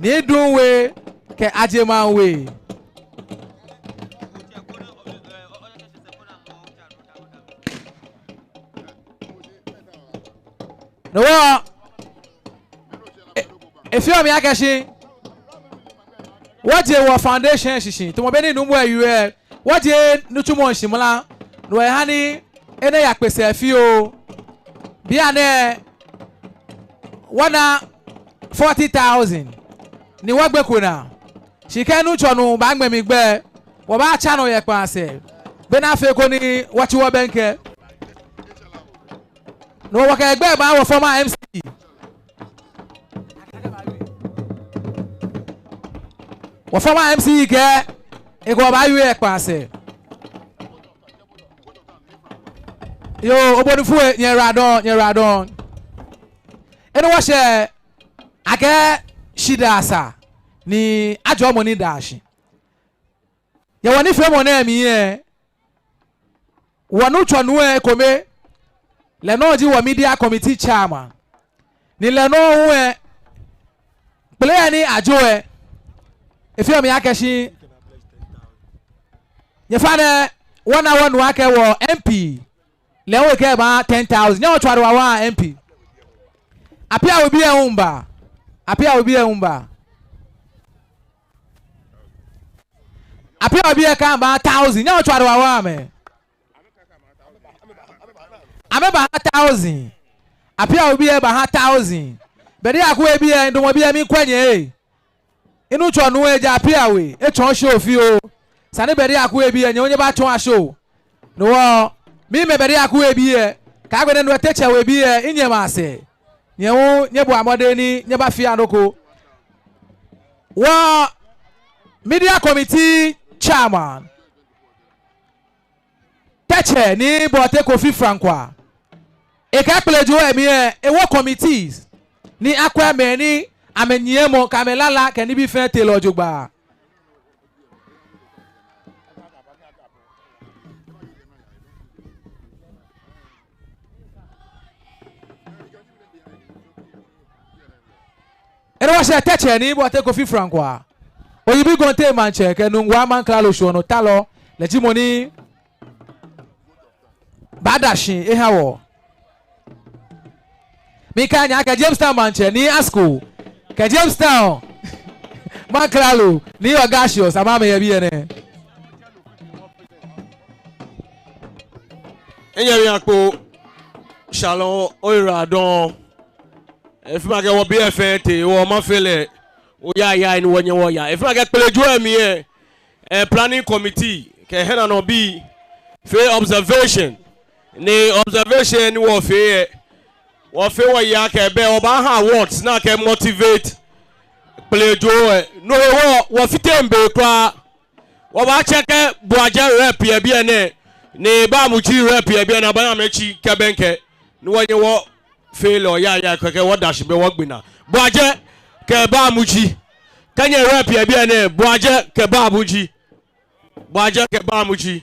Nii Dun We, kɛ Ajeman We. No hewɔ, e, efeɔ mi akɛ shi wɔje wɔ foundation shishi, tamɔ bɔ ni nuumo lɛ wieɔ, wɔje nitsumɔ shishi mla, no hewɔ eha ni enɛ yakpe sɛɛ fioo. Bianɛ wɔna forty thousand ni wɔgbeko naa. Shi kɛ nuŋtsɔ nuu baaŋmɛ mi gbɛ, wɔbaatsa nɔ yɛ kpaa sɛɛ. Bɔ ni afee koni wɔtsi wɔbɛŋkɛ. No hewɔ wɔkɛ gbɛ baa wɔ former M C. Wɔ former M C kɛɛ, ekɛ wɔ baawie yɛ kpaa sɛɛ. Yoo, obonifue, nyɛyiwaladɔŋŋ, nyɛyiwaladɔŋŋ. Enɛ wɔshɛ akɛ shidaa sa ni ajɔɔ mɔ ni da shi. Yɛ wɔnifeemɔ nɛɛ mli lɛ, wɔnuŋtsɔ nuu lɛ ekome, lɛ nɔŋŋ ji wɔ media committee chairman. Ni lɛ nɔŋŋ hu lɛ, kpele lɛ ni ajo lɛ, efeɔ mi akɛ shi nyɛfainɛ wɔna wɔnu akɛ wɔ M P lɛ hu ekɛba ten thousand. Nyɛhaa wɔtswaa dɔɔ wɔha M P. Apia We bii lɛ hu miiba. Apia We bii lɛ hu miiba. Apia We bii lɛ kɛba thousand. Nyɛhaa wɔtswaa dɔɔ wɔha amɛ. Amɛbaha thousand. Apia We bii lɛ baha thousand. Bediaku We bii lɛ, midamɔ biɛ mikwɛ nyɛ ee. Minuŋtsɔ nuu lɛ, ejaakɛ Apia We etsɔ shi fioo. Sani Bediaku We bii lɛ, nyɛ hu nyɛbatsɔ shi. No hewɔ, miimɛ Bediaku We bii lɛ, kɛ agbɛnɛ Nuete Tsɛ We bii lɛ, minyɛma sɛɛ. Nyɛ hu nyɛbɔa mɔdɛŋ ni nyɛbafea nɔ ko. Wɔ media committee chairman, Tɛtsɛ Nii Bortey Kofi Frankwah, ekɛɛ kpelejoo lɛ mli lɛ, ewo committees ni akwɛ mɛi ni amɛnyiɛmɔ kɛ amɛlala kɛ nibii fɛɛ tee lɛ jogbaŋŋ. Enɛ wɔshɛ Tɛtsɛ Nii Bortey Kofi Frankwah, Oyibi Gontey Maŋtsɛ kɛ Nungua Mankralo shɔnɔ talɔ, lɛ ji mɔ ni baada shi eha wɔ. Miikɛɛ nyɛ akɛ Jamestown Maŋtsɛ Nii Asko kɛ Jamestown Mankralo Nii Augustus, amɛ amɛyɛ biɛ nɛɛ. Minyɛmi Akpo, Shalom, oyiwaladɔŋŋ. Efeɔ mi akɛ wɔbii lɛ fɛɛ tee, wɔmiifee lɛ oyayaai ni wɔnyɛ wɔya. Efeɔ mi akɛ kpelejoo lɛ mli lɛ, eh, planning committee kɛ hiɛnɔbii fee observation. Ni observation ni wɔfee lɛ, wɔfee wɔye akɛ bɛ wɔbaaha awards ni akɛ motivate kpelejoo lɛ. No hewɔ wɔfiteŋ be kwraa. Wɔbaatsɛ kɛ Boajɛ rep yɛ biɛ nɛɛ, ni Baamuji rep yɛ biɛ nɛɛ, abaanyɛ amɛtsi kɛbɛŋkɛ. Ni wɔnyɛ wɔfee lɛ oyayaai kɛkɛ wɔda shi be wɔgbe naa. Boajɛ kɛ Baamuji. Kɛ nyɛ rep yɛ biɛ nɛɛ, Boajɛ kɛ Baamuji. Boajɛ kɛ Baamuji.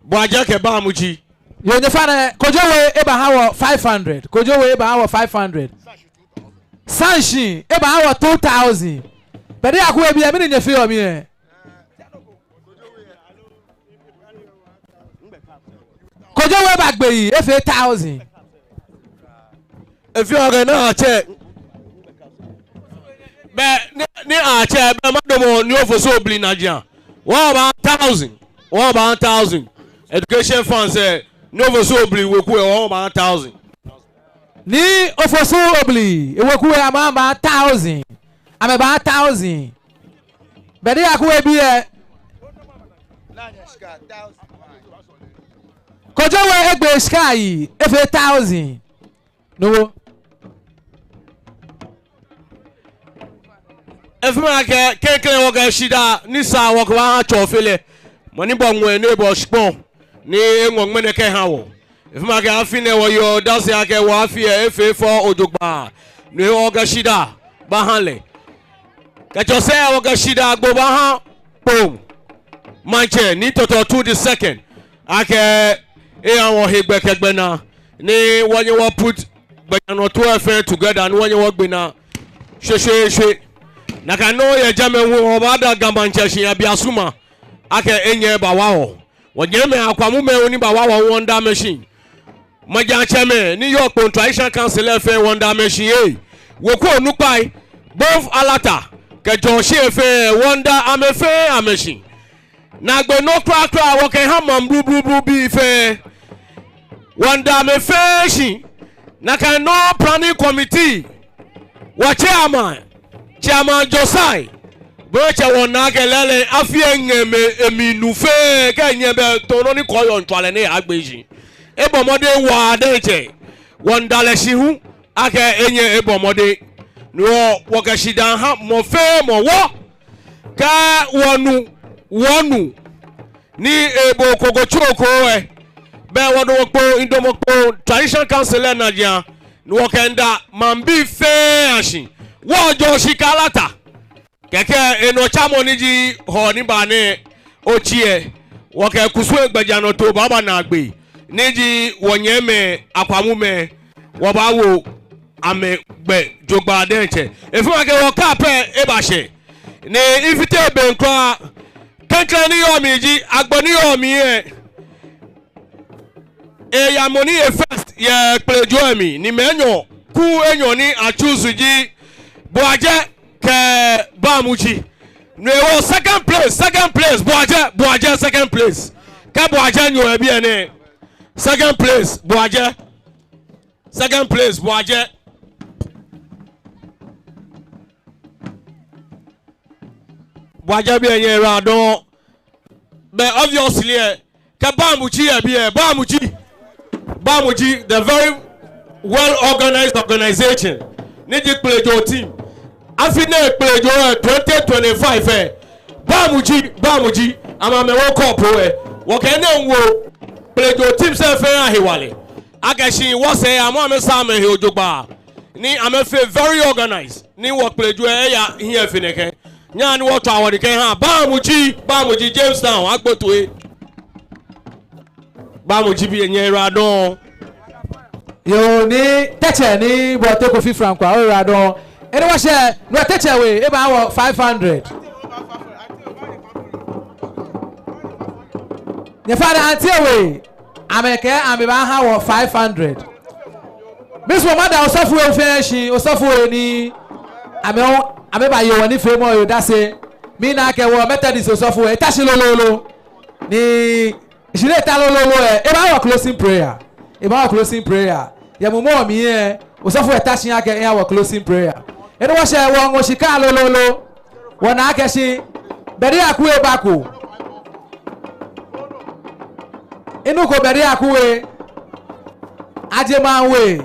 Boajɛ kɛ Baamuji. Yoo, nyɛfainɛ, Kojo We ebaha wɔ five hundred. Kojo We ebaha wɔ five hundred. Sanshi ebaha wɔ two thousand. Bediaku We bii lɛ, mɛni nyɛfeɔ mli lɛ? Kojo We bagbe yi, efee thousand. Efeɔ mi akɛ ni atsɛ. Bɛ ni, ni atsɛ, bɛ madamɔ Nii Ofosu Obli najiaŋ. Wɔbaaha thousand. Wɔbaaha thousand. Education funds lɛ, Nii Ofosu Obli weku lɛ, wɔbaaha thousand. Nii Ofosu Obli eweku lɛ, amɛbaaha thousand. Amɛbaaha thousand. Bediaku We bii lɛ. Kojo We egbe shika yi, efee thousand. No hewɔ, efeɔ mi akɛ klɛŋklɛŋ wɔkɛ shidaa ni sa wɔkɛbaaha Tsɔfelɛ, mɔ ni bɔ ŋwɛi ni ebɔ shikpɔŋ ni eŋɔ ŋmɛnɛ kɛha wɔ. Efeɔ mi akɛ afi nɛɛ wɔyeɔ odase akɛ wɔ afi lɛ efee fɛo jogbaŋŋ. No hewɔ wɔkɛ shidaa baaha lɛ. Kɛtsɔ sɛɛ wɔkɛ shidaa agbo baaha Kpone Maŋtsɛ Nii Tɔtɔ Otu the second. Akɛ eha wɔ hegbɛ kɛ gbɛnaa ni wɔnyɛ wɔ put gbɛjianɔtoo lɛ fɛɛ together ni wɔnyɛ wɔgbe naa shweshweeshwe. Nakai nɔŋŋ yɛ jɛmɛ hu wɔbaada Ga Maŋtsɛ shi, ebaasumɔ akɛ enyɛ ebawa wɔ. Wɔnyɛmimɛi akwamumɛi hu ni bawa wɔ, wɔmiida amɛ shi. Maŋtsɛmɛi ni yɔɔ Kpone Traditional Council lɛ fɛɛ, wɔmiida amɛ shi ee. Weku onukpai, both Alata kɛ Jɔɔshi fɛɛ, wɔmiida amɛ fɛɛ amɛ shi. Naagbee nɔ kwraa kwraa wɔkɛha maŋ blublu bii fɛɛ, wɔmiida amɛ fɛɛ shi. Nakai nɔŋŋ planning committee, wɔ chairman, Chairman Josai, bo hu tsɛ wɔna akɛ lɛɛlɛŋ afi lɛ eŋmɛ emli nu fɛɛ, kɛ enyɛ ebɛ tɔɔ nɔ ni kɔɔyɔɔ ŋtsɔlɛ ni agbe shi. Ebɔ mɔdɛŋ waa diɛŋtsɛ, wɔmiida lɛ shi hu akɛ enyɛ ebɔ mɔdɛŋ. No hewɔ wɔkɛ shidaa ha mɔ fɛɛ mɔ wɔ. Kɛ wɔnu, wɔnu ni ebo koko tso ko lɛ, bɛ wɔdamɔ Kpone, midamɔ Kpone Traditional Council lɛ najiaŋ, ni wɔkɛ miida maŋbii fɛɛ ashi. Wɔ Jɔɔshi kɛ Alata, kɛkɛ enɔ tsamɔ ni ji Hɔɔ ni ba nɛɛ otsi lɛ, wɔkɛ kusum lɛ gbɛjianɔtoo baaba naagbee, ni ji wɔnyɛmimɛi akwamumɛi, wɔbaawo amɛ gbɛ jogbaŋŋ diɛŋtsɛ. Efeɔ mi akɛ wɔ cup lɛ ebashɛ. Ni mifite be kwraa, klɛŋklɛŋ ni yɔɔ mli ji, agbo ni yɔɔ mli lɛ, eya mɔ ni ye first yɛ kplejoo lɛ mli, ni mɛi enyɔ, kuu enyɔ ni a choose ji Buajɛ kɛ Bamutsi. No hewɔ second place, second place, Buajɛ, Buajɛ, second place. Kɛ Buajɛ nyɛɔ yɛ biɛ nɛɛ, second place, Buajɛ. Second place, Buajɛ. Buajɛ, biɛ nyɛyiwaladɔŋŋ dɔŋŋ. Bɛ obviously lɛ, kɛ Bamutsi yɛ biɛ, Bamutsi. Bamutsi, the very well organized organization ni ji kplejoo team. Afi nɛɛ kplejoo lɛ twenty twenty-five lɛ, Bamutsi, Bamutsi, amɛ amɛwo cup lɛ. Wɔkɛ enɛ miiwo kplejoo teams lɛ fɛɛ ahewalɛ akɛ shi wɔsɛɛ amɛ amɛsaa amɛhe jogbaŋŋ, ni amɛfee very organized, ni wɔ kplejoo lɛ eya hiɛ fe nɛkɛ. Nyɛhaa ni wɔtswa wɔdɛŋ kɛha Bamutsi, Bamutsi Jamestown, Agbo Toi. Bamutsi, biɛ nyɛyiwaladɔŋŋ. Yoo, Nii Tɛtsɛ, Nii Bɔte Kofi Frankwa, oyiwaladɔŋŋ. Enɛ wɔshɛ, Nii Tɛtsɛ We, ebaaha wɔ five hundred. Nyɛfainɛ, Auntie We, amɛkɛɛ amɛbaaha wɔ five hundred. Miisumɔ mada osɔfoi fɛɛ shi, osɔfoi ni amɛ, amɛbaye wɔnifeemɔ lɛ odase. Mina akɛ wɔ Methodist osɔfo lɛ, eta shi lolo lolo. Ni shi ni eta lolo lolo lɛ, ebaaha wɔ closing prayer. Ebaaha wɔ closing prayer. Yɛ mumɔ mli lɛ, osɔfo lɛ eta shi akɛ eha wɔ closing prayer. Enɛ wɔshɛ, wɔŋɔ shika lolo lolo. Wɔna akɛ shi Bedi Aku We bako. Minuko Bedi Aku We. Ajeman We.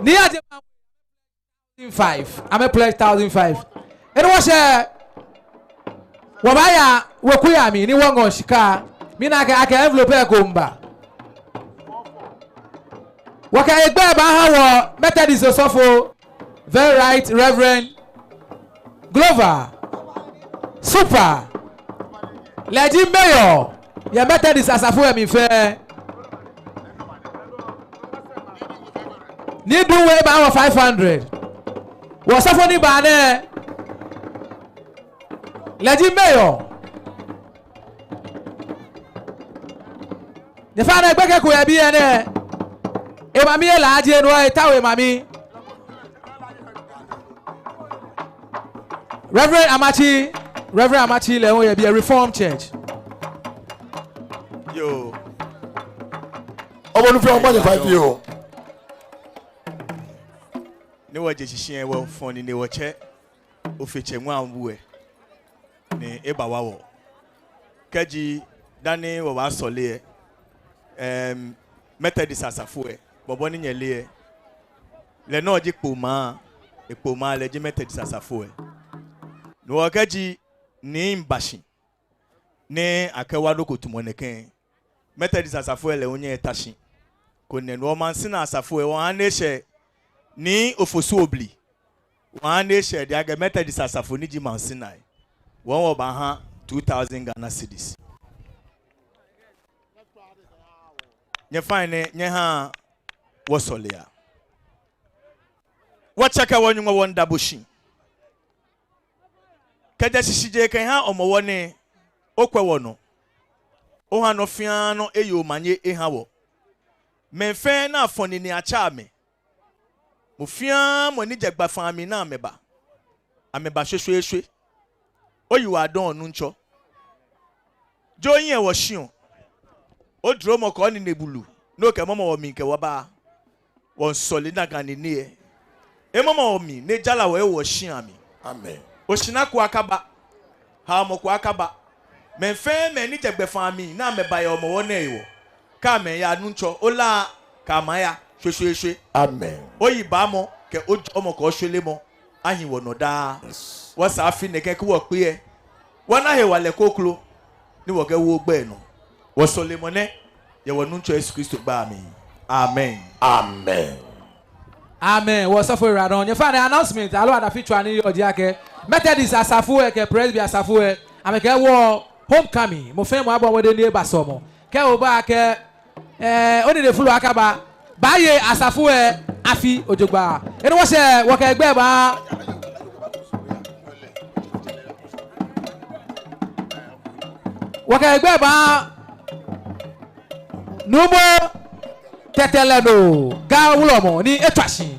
Nii Ajeman We, five. Amɛ pledge thousand five. Enɛ wɔshɛ, wɔbaaya weku lɛ mli ni wɔŋɔ shika. Mina akɛ, akɛ envelope lɛ eko miiba. Wɔkɛ hegbɛ baaha wɔ Methodist osɔfo, Very Right Reverend Glover Super. Lɛ ji mayor yɛ Methodist asafo lɛ mli fɛɛ. Nii Dun We baaha wɔ five hundred. Wɔsɔfo ni ba nɛɛ, lɛ ji mayor. Nyɛfainɛ, gbekɛ ko yɛ biɛ nɛɛ. Emami yɛ laaje nɔ, eta we mami. Reverend Amakye, Reverend Amakye lɛ hu yɛ biɛ, Reformed Church. Yoo. Ɔbɔ nu fi ɔbɔ ni fa fi o. Ni wɔje shishi lɛ, wɔfɔɔ nine wɔtsɛ Ofe Tsɛ Ŋwaŋu We ni ebawa wɔ. Kɛji dani wɔbaasɔle lɛ, em, Methodist asafo lɛ, bɔbɔ ni nyɛle lɛ, lɛ nɔŋŋ ji Kpone maŋ. ekpoma lɛ ji Methodist asafo lɛ. Ni wɔkɛji ni mba shi ni akɛwa nɔ ko tamɔ nɛkɛ, Methodist asafo lɛ onyɛ eta shi. Koni nɛɛ nɔ Maŋsina asafo lɛ, wɔha ni eshɛ Nii Ofosu Obli. Wɔha ni eshɛ, ejaakɛ Methodist asafo ni ji Maŋsina lɛ, wɔ wɔbaaha two thousand Ghana cedis. Nyɛfainɛ, nyɛhaa wɔsɔlea. Wɔtsɛ kɛ wɔ-Nyɔŋmɔ, wɔmiida bo shi. Kɛjɛ shishijee kɛha Hɔmɔwɔ nɛɛ, okwɛ wɔnɔ. Oha nɔ fɛɛ nɔ eye omanye eha wɔ. Mɛi fɛɛ ni afɔ nine atsɛ amɛ. Mɔ fɛɛ mɔ ni jɛ gbafaŋ mli ni amɛba, amɛba shweshweeshwe. Oyiwaladɔŋŋ Nuŋtsɔ. Jɔɔ ohiɛ wɔshiɔ. Odromɔ kɛ onine bulu ni okɛmɔmɔ wɔmli kɛ wɔba. Wɔmiisɔle nakai nine lɛ. Emɔmɔ wɔmli ni ejara wɔ yɛ wɔshia mli. Amen. Oshara ko akaba. Haomɔ ko akaba. Mɛi fɛɛ mɛi ni jɛ gbafaŋ mli ni amɛba yɛ Hɔmɔwɔ nɛɛ hewɔ, kɛ amɛya Nuŋtsɔ, ola kɛ amɛ aya shweshweeshwe. Amen. Oyibaamɔ kɛ ojɔɔmɔ kɛ oshweremɔ ahi wɔnɔ daa. Yes. Wɔsɛɛ afi nɛɛ kɛ wɔkpe lɛ, wɔna hewalɛ kroko ni wɔkɛwo ogbɛi nɔ. Wɔsɔlemɔ nɛ yɛ wɔ-Nuŋtsɔ Yesu Kristo gbɛi mli. Amen. Amen. Amen. Wɔsɔfo yiwaladɔŋŋ. Nyɛfainɛ, announcement aloo adafitswaa ni yɔɔ ji akɛ Methodist asafo lɛ kɛ Presby asafo lɛ, amɛkɛɛ wɔ homecoming. Mɔ fɛɛ mɔ abɔ mɔdɛŋ ni eba sɔlemɔ. Kɛ oba kɛ, eh, onine flu akaba, baaye asafo lɛ afi jogbaŋŋ. Enɛ wɔsɛɛ wɔkɛ gbɛi baa, wɔkɛ gbɛi baa Nuumo Tɛtɛlɛnɔ Ga Wulɔmɔ ni etswa shi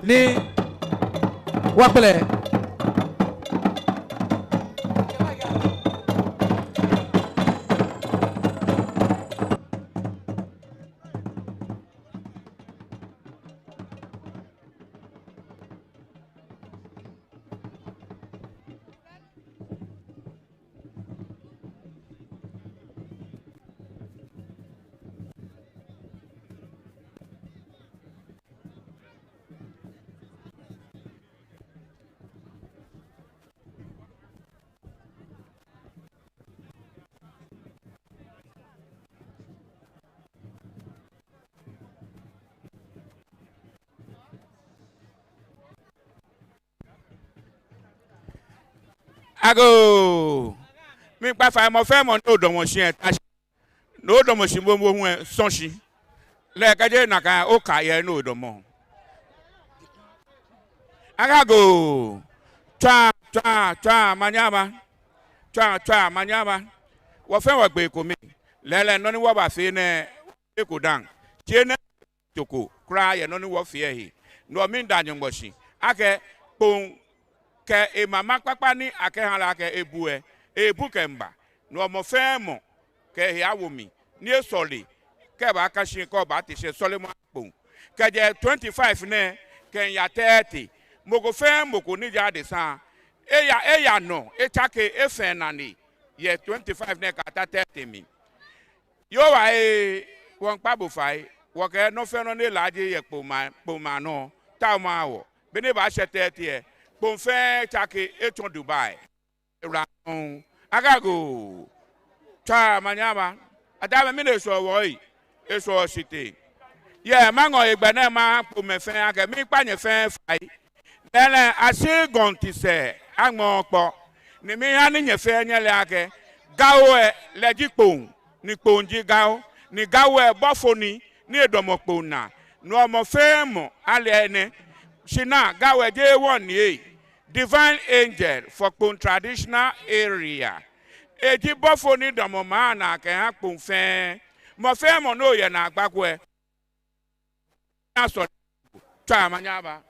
ni wɔkpɛlɛ. Agoo. Miikpa fai, mɔ fɛɛ mɔ ni odamɔ shi lɛ, ta shi. Ni odamɔ shi momo hu lɛ, sɔ shi. Lɛ kɛjɛ nakai oka yɛ ni odamɔ. Agoo. Tswa, tswa, tswa, omanye aba. Tswa, tswa, omanye aba. Wɔ fɛɛ wɔgbee kome. Lɛɛlɛŋ nɔ ni wɔbafee nɛɛ, eko dã. Tsɛ nɛ toko kwraa yɛ nɔ ni wɔfee lɛ he. Ni wɔmiida Nyɔŋmɔ shi akɛ Kpoŋ kɛ emama kpakpa ni akɛha lɛ akɛ ebu lɛ, ebu kɛmiiba. Ni mɔ fɛɛ mɔ kɛ ehe awo mli ni esɔle, kɛ ebaaka shi, kɛ obaate shi, sɔlemɔ aha Kpoŋ. Kɛjɛ twenty-five nɛɛ kɛmiiya thirty, mɔ ko fɛɛ mɔ ko ni ji adesa, eya, eya nɔ, etsake, efee nane yɛ twenty-five nɛɛ kɛyata thirty mli. Yehowa ee, wɔmiikpa bo fai, wɔkɛɛ nɔ fɛɛ nɔ ni elaaje yɛ Kpoŋ maŋ, Kpoŋ maŋ nɔ, taomɔ aha wɔ. Be ni ebaashɛ thirty lɛ, Kpoŋ fɛɛ tsake etsɔ Dubai. Ewula nɔ. Agoo. Tswa, omanye aba. Ataa mɛi, mɛni esɔ wɔ yi? Esɔ shitee. Yɛ maŋɔ hegbɛ nɛɛ, maha Kpoŋ mɛi fɛɛ akɛ miikpa nyɛ fɛɛ fai. Lɛɛlɛŋ, ashi gɔŋ tisɛɛ, aŋmɛɔ kpɔ. Ni miiha ni nyɛ fɛɛ nyɛle akɛ Gawo lɛ, lɛ ji Kpoŋ, ni Kpoŋ ji Gawo, ni Gawo lɛ bɔfo ni, ni edamɔ Kpoŋ naa. Ni mɔ fɛɛ mɔ ale enɛ. Shi naa, Gawo lɛ jeee wɔŋ ni ee. Divine Angel for Kpoŋ Traditional Area. Eji bɔfo ni damɔ maŋ naa kɛha Kpoŋ fɛɛ. Mɔ fɛɛ mɔ ni yɔɔ naagba ko lɛ, asɔ, tswa, omanye aba.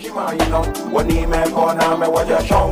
Jima yi nɔ, wɔniimɛi kɔ naa amɛwɔje shɔŋŋ.